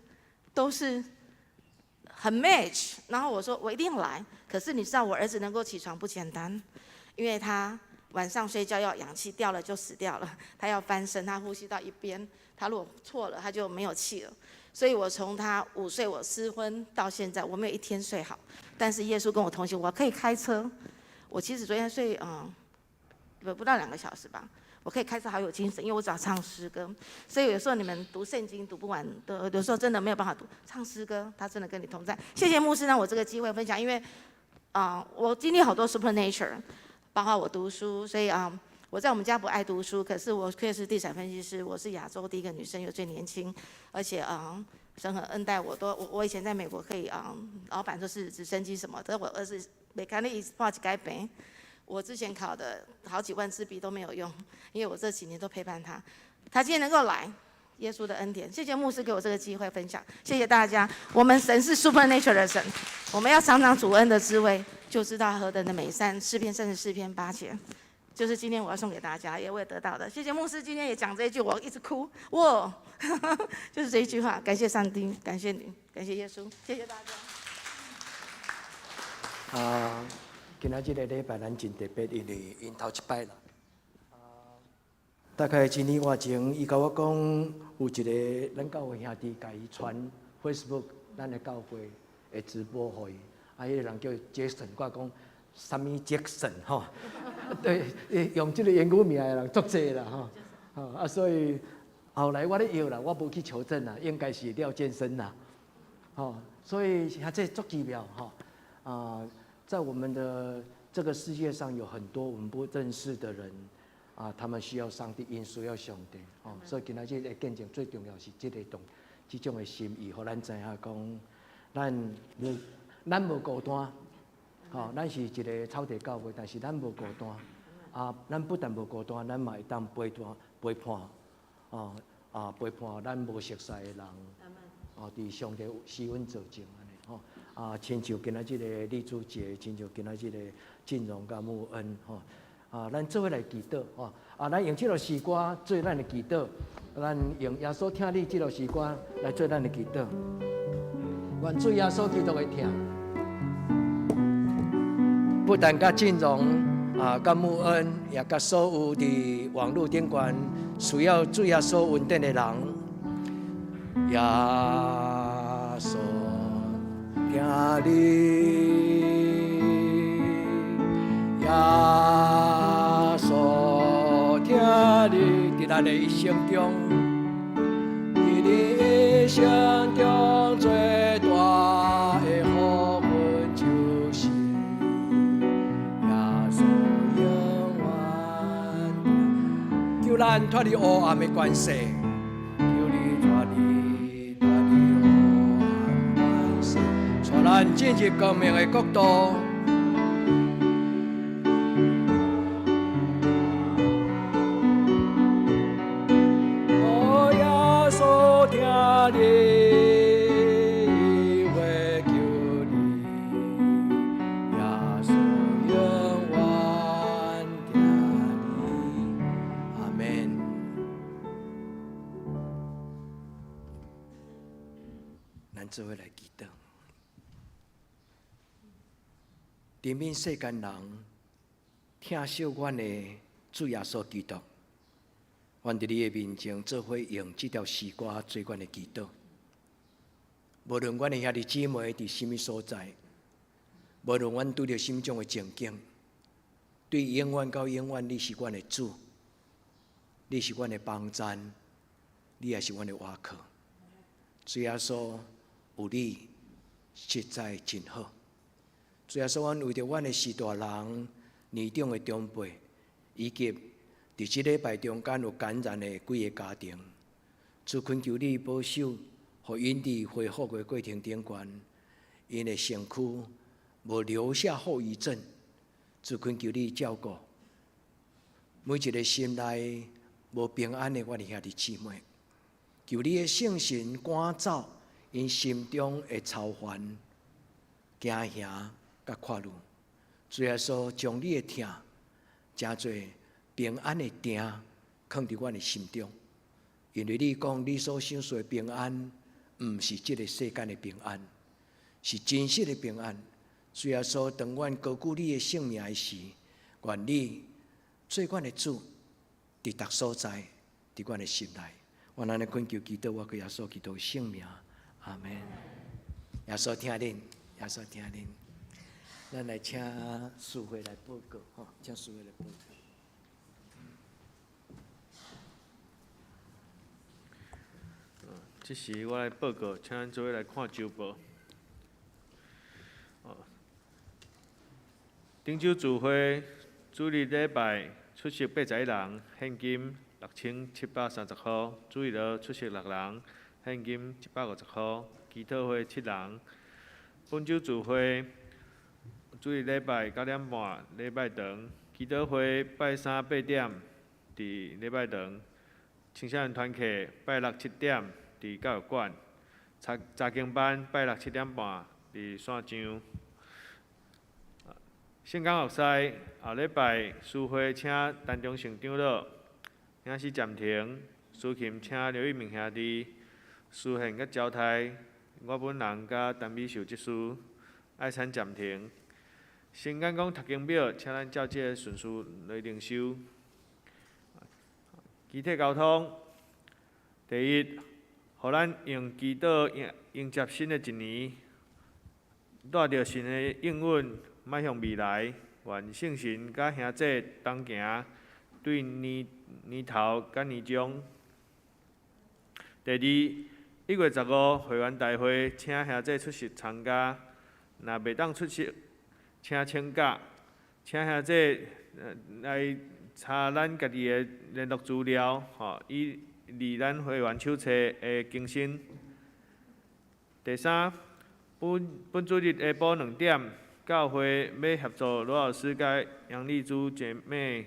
很 match。然後我說我一定來。可是你知道我兒子能夠起床不簡單，因為他晚上睡覺要氧氣掉了就死掉了，他要翻身，他呼吸到一邊，他如果錯了他就沒有氣了。所以我從他5歲我失婚到現在，我沒有一天睡好。但是耶穌跟我同行，我可以開車。我其實昨天睡不到2個小時吧，我可以開車好有精神，因為我只要唱詩歌。所以有時候你們讀聖經讀不完的，有時候真的沒有辦法讀，唱詩歌，他真的跟你同在。謝謝牧師讓我這個機會分享，因為我經歷好多 supernature，包括我讀書，所以啊，我在我們家不愛讀書，可是我卻是地產分析師，我是亞洲第一個女生，又最年輕，而且啊，神很恩待我，都我以前在美國可以啊，老闆說是直升機什麼的，我兒子沒看你掛一改病，我之前考的好幾萬支筆都沒有用，因為我這幾年都陪伴他，他今天能夠來，耶穌的恩典，謝謝牧師給我這個機會分享，謝謝大家。我們神是 supernatural 的神，我們要嘗嘗主恩的滋味，就知道何等的美善。詩篇34篇8節，就是今天我要送給大家，也我也得到的。謝謝牧師今天也講這一句，我一直哭，哇，就是這一句話。感謝上帝，感謝你，感謝耶穌，謝謝大家。啊，今仔這個禮拜咱真特別，因為𪜶頭一擺來。大概一年外前，伊共我講有一個咱教會兄弟共伊傳 Facebook 咱的教會的直播予伊，啊，彼個人叫 Jason，我講啥物 Jackson 吼，對，用這個英語名的人足濟啦吼，啊，所以後來我咧搖啦，我無去求證啦，應該是廖建生啦，吼，所以遐這足奇妙吼，啊，在我們的這個世界上有很多我們不認識的人。啊，他們需要上帝，𪜶需要上帝，哦，所以今仔日的見證最重要是這個動，這種的心意，予咱知影講，咱無孤單，吼，咱是一個草地教會，但是咱無孤單，啊，咱不但無孤單，咱嘛會當陪伴陪伴，哦，啊，陪伴咱無熟似的人，哦，佇上帝施恩座前按呢，吼，啊，親像今仔日的立主節，親像今仔日的進榮佮穆恩，吼。啊，咱做伙來祈禱，吼！啊，咱用這首詩歌做咱的祈禱，咱用耶穌疼你這首詩歌來做咱的祈禱。願主耶穌基督的疼，不但佮進榮啊，佮穆恩，也佮所有佇網路頂懸。需要主耶穌恩典的人，耶穌疼你，耶穌疼你，佇咱的一生中，佇你一生中最大的福分就是耶穌永遠疼。求咱脫離黑暗的權勢，求你脫離脫離黑暗權勢，帶咱進入光明的國度。哦，耶穌疼你，伊會救你，耶穌永遠疼你。阿門。咱做伙來祈禱。憐憫世間人，疼惜阮的主耶穌基督，阮佇你的面前做伙用這條詩歌做阮的祈禱。無論阮的兄弟姊妹佇啥物所在，無論阮拄著啥物種的情景，對永遠到永遠，你是阮的主，你是阮的幫贊，你也是阮的倚靠。主耶穌有你，實在真好。主耶穌，阮為著阮的序大人、年長的長輩，以及佇這禮拜中間有感染的幾个家庭，主懇求你保守，予𪜶佇恢復的過程頂懸，𪜶的身軀無留下後遺症。主懇求你照顧每一個心內無平安的阮的兄弟姊妹，求你的聖神趕走𪜶心中的愁煩、驚嚇佮苦慮。主耶穌將你的疼，成做平安的定，囥佇阮的心中。因為你講你所賞賜的平安，毋是這個世間的平安，是真實的平安。主耶穌，當阮高舉你的聖名的時，願你做阮的主，佇逐所在，佇阮的心內。阮按呢懇求祈禱，我閣耶穌基督聖名，阿門。耶穌疼恁，耶穌疼恁。咱來請淑慧來報告，吼，請淑慧來報告。這時我來報告，請咱做伙來看週報。頂週聚會主日禮拜出席81人，獻金6730箍；主日學出席6人，獻金150箍；祈禱會7人。本週聚會主日禮拜9點半禮拜堂，祈禱會拜三8點佇禮拜堂，青少年團契拜六7點佇教育館，查查經班拜六7點半佇線上。聖工學師後禮拜司會請陳忠誠長老，影視暫停，司琴請劉玉明兄弟，司獻佮招待，我本人佮陳美秀執事，愛餐暫停。新敢講讀經表，請咱照這个順序來靈修。肢體溝通，第一，予咱用祈禱迎迎接新的一年，帶著神的應允，邁向未來。願聖神佮兄弟同行，對年年頭佮年終。第二，1月15會員大會，請兄弟出席參加，若袂當出席，請請假，請兄弟來查咱家己的聯絡資料，吼，以利咱會員手冊的更新。第三，本本主日下晡2點，教會欲協助羅老師佮楊麗珠姐妹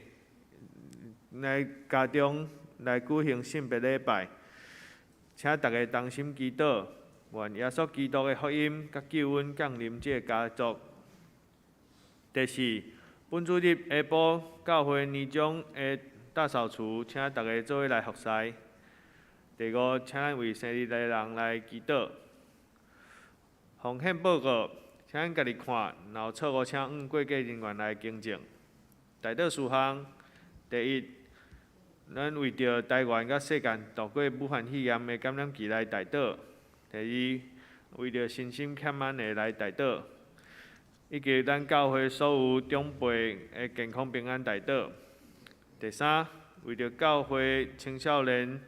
來家中來舉行聖別禮拜，請大家同心祈禱，願耶穌基督的福音佮救恩降臨這个家族。第四，本主日下晡教會年終的大掃除，請大家做伙來服侍。第五，請咱為生日的人來祈禱。奉獻報告，請咱家己看，若有錯誤，請按會計人員來更正。代禱事項，第一，咱為著台灣佮世界度過武漢肺炎的感染期來代禱。第二，為著身心欠安的來代禱，以及咱教會所有長輩的健康平安代禱。第三，為著教會青少年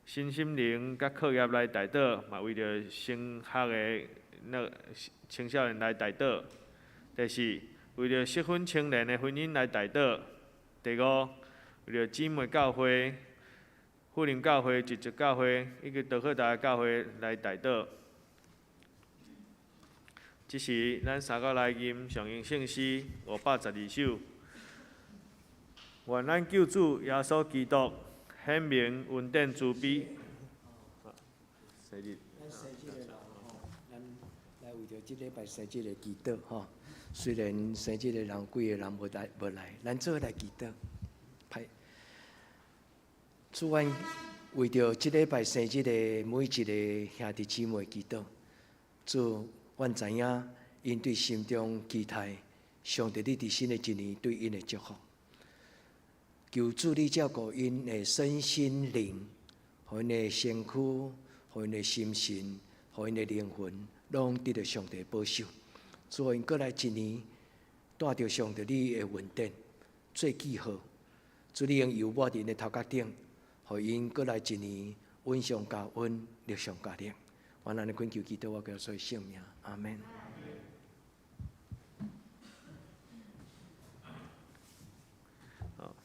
身心靈佮課業來代禱，嘛為著升學的那青少年來代禱。第四，為著適婚青年的婚姻來代禱。第五，為著姊妹教會、富林教會、集集教會以及德克達教會來代禱。這時，咱三個來吟上詠聖詩512首。願咱救主耶穌基督顯明恩典慈悲。生日。咱生日的人吼，咱來為著這禮拜生日的祈禱吼。雖然生日的人幾个人無來無來，咱做伙來祈禱。歹，主，阮為著這禮拜生日的每一个兄弟姊妹祈禱。主，阮知影𪜶對心中期待，上帝你佇新的一年對𪜶的祝福。求主你照顧𪜶的身心靈，予𪜶的身軀，予𪜶的心神，予𪜶的靈魂，攏得著上帝保守。主，予𪜶過來一年，帶著上帝你的恩典做記號。主，你用油抹佇𪜶的頭殼頂，予𪜶過來一年，恩上加恩，力上加力。阮按呢懇求祈禱，我耶穌聖名，阿門。好，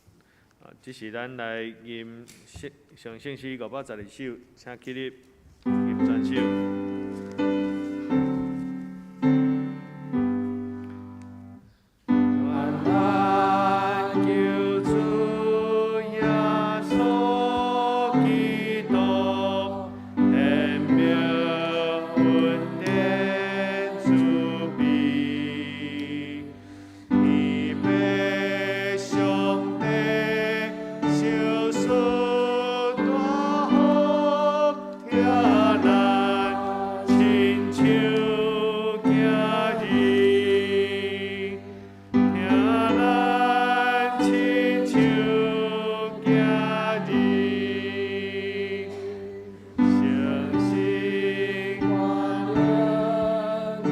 啊，這時咱來吟聖上聖詩512首，請起立，吟全首。願咱救主耶穌基督顯明恩典慈悲，天父上帝賞賜大福，疼咱親像囝兒，疼咱親像囝兒，誠實予咱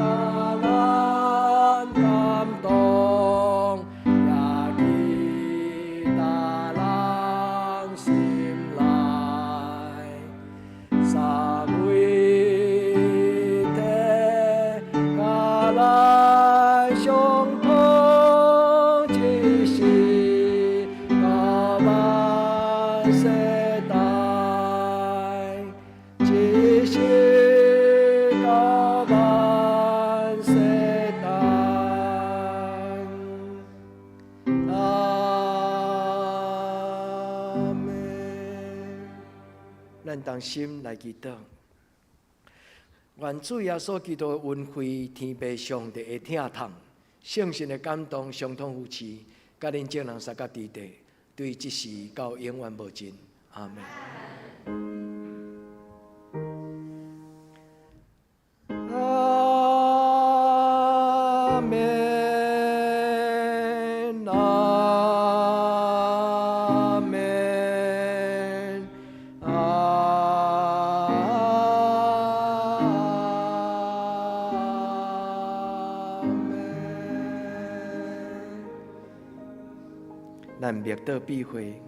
感動，也記得人心內，三位一體佮咱相通，一時到萬世代，一時到萬世代。阿們。咱同心來祈禱，願主耶穌基督的恩惠、天父上帝的疼痛、聖神的感動、相通扶持，佮恁眾人三甲弟弟，對這時到永遠無盡。阿們。阿們，阿們，阿們。咱默禱閉會。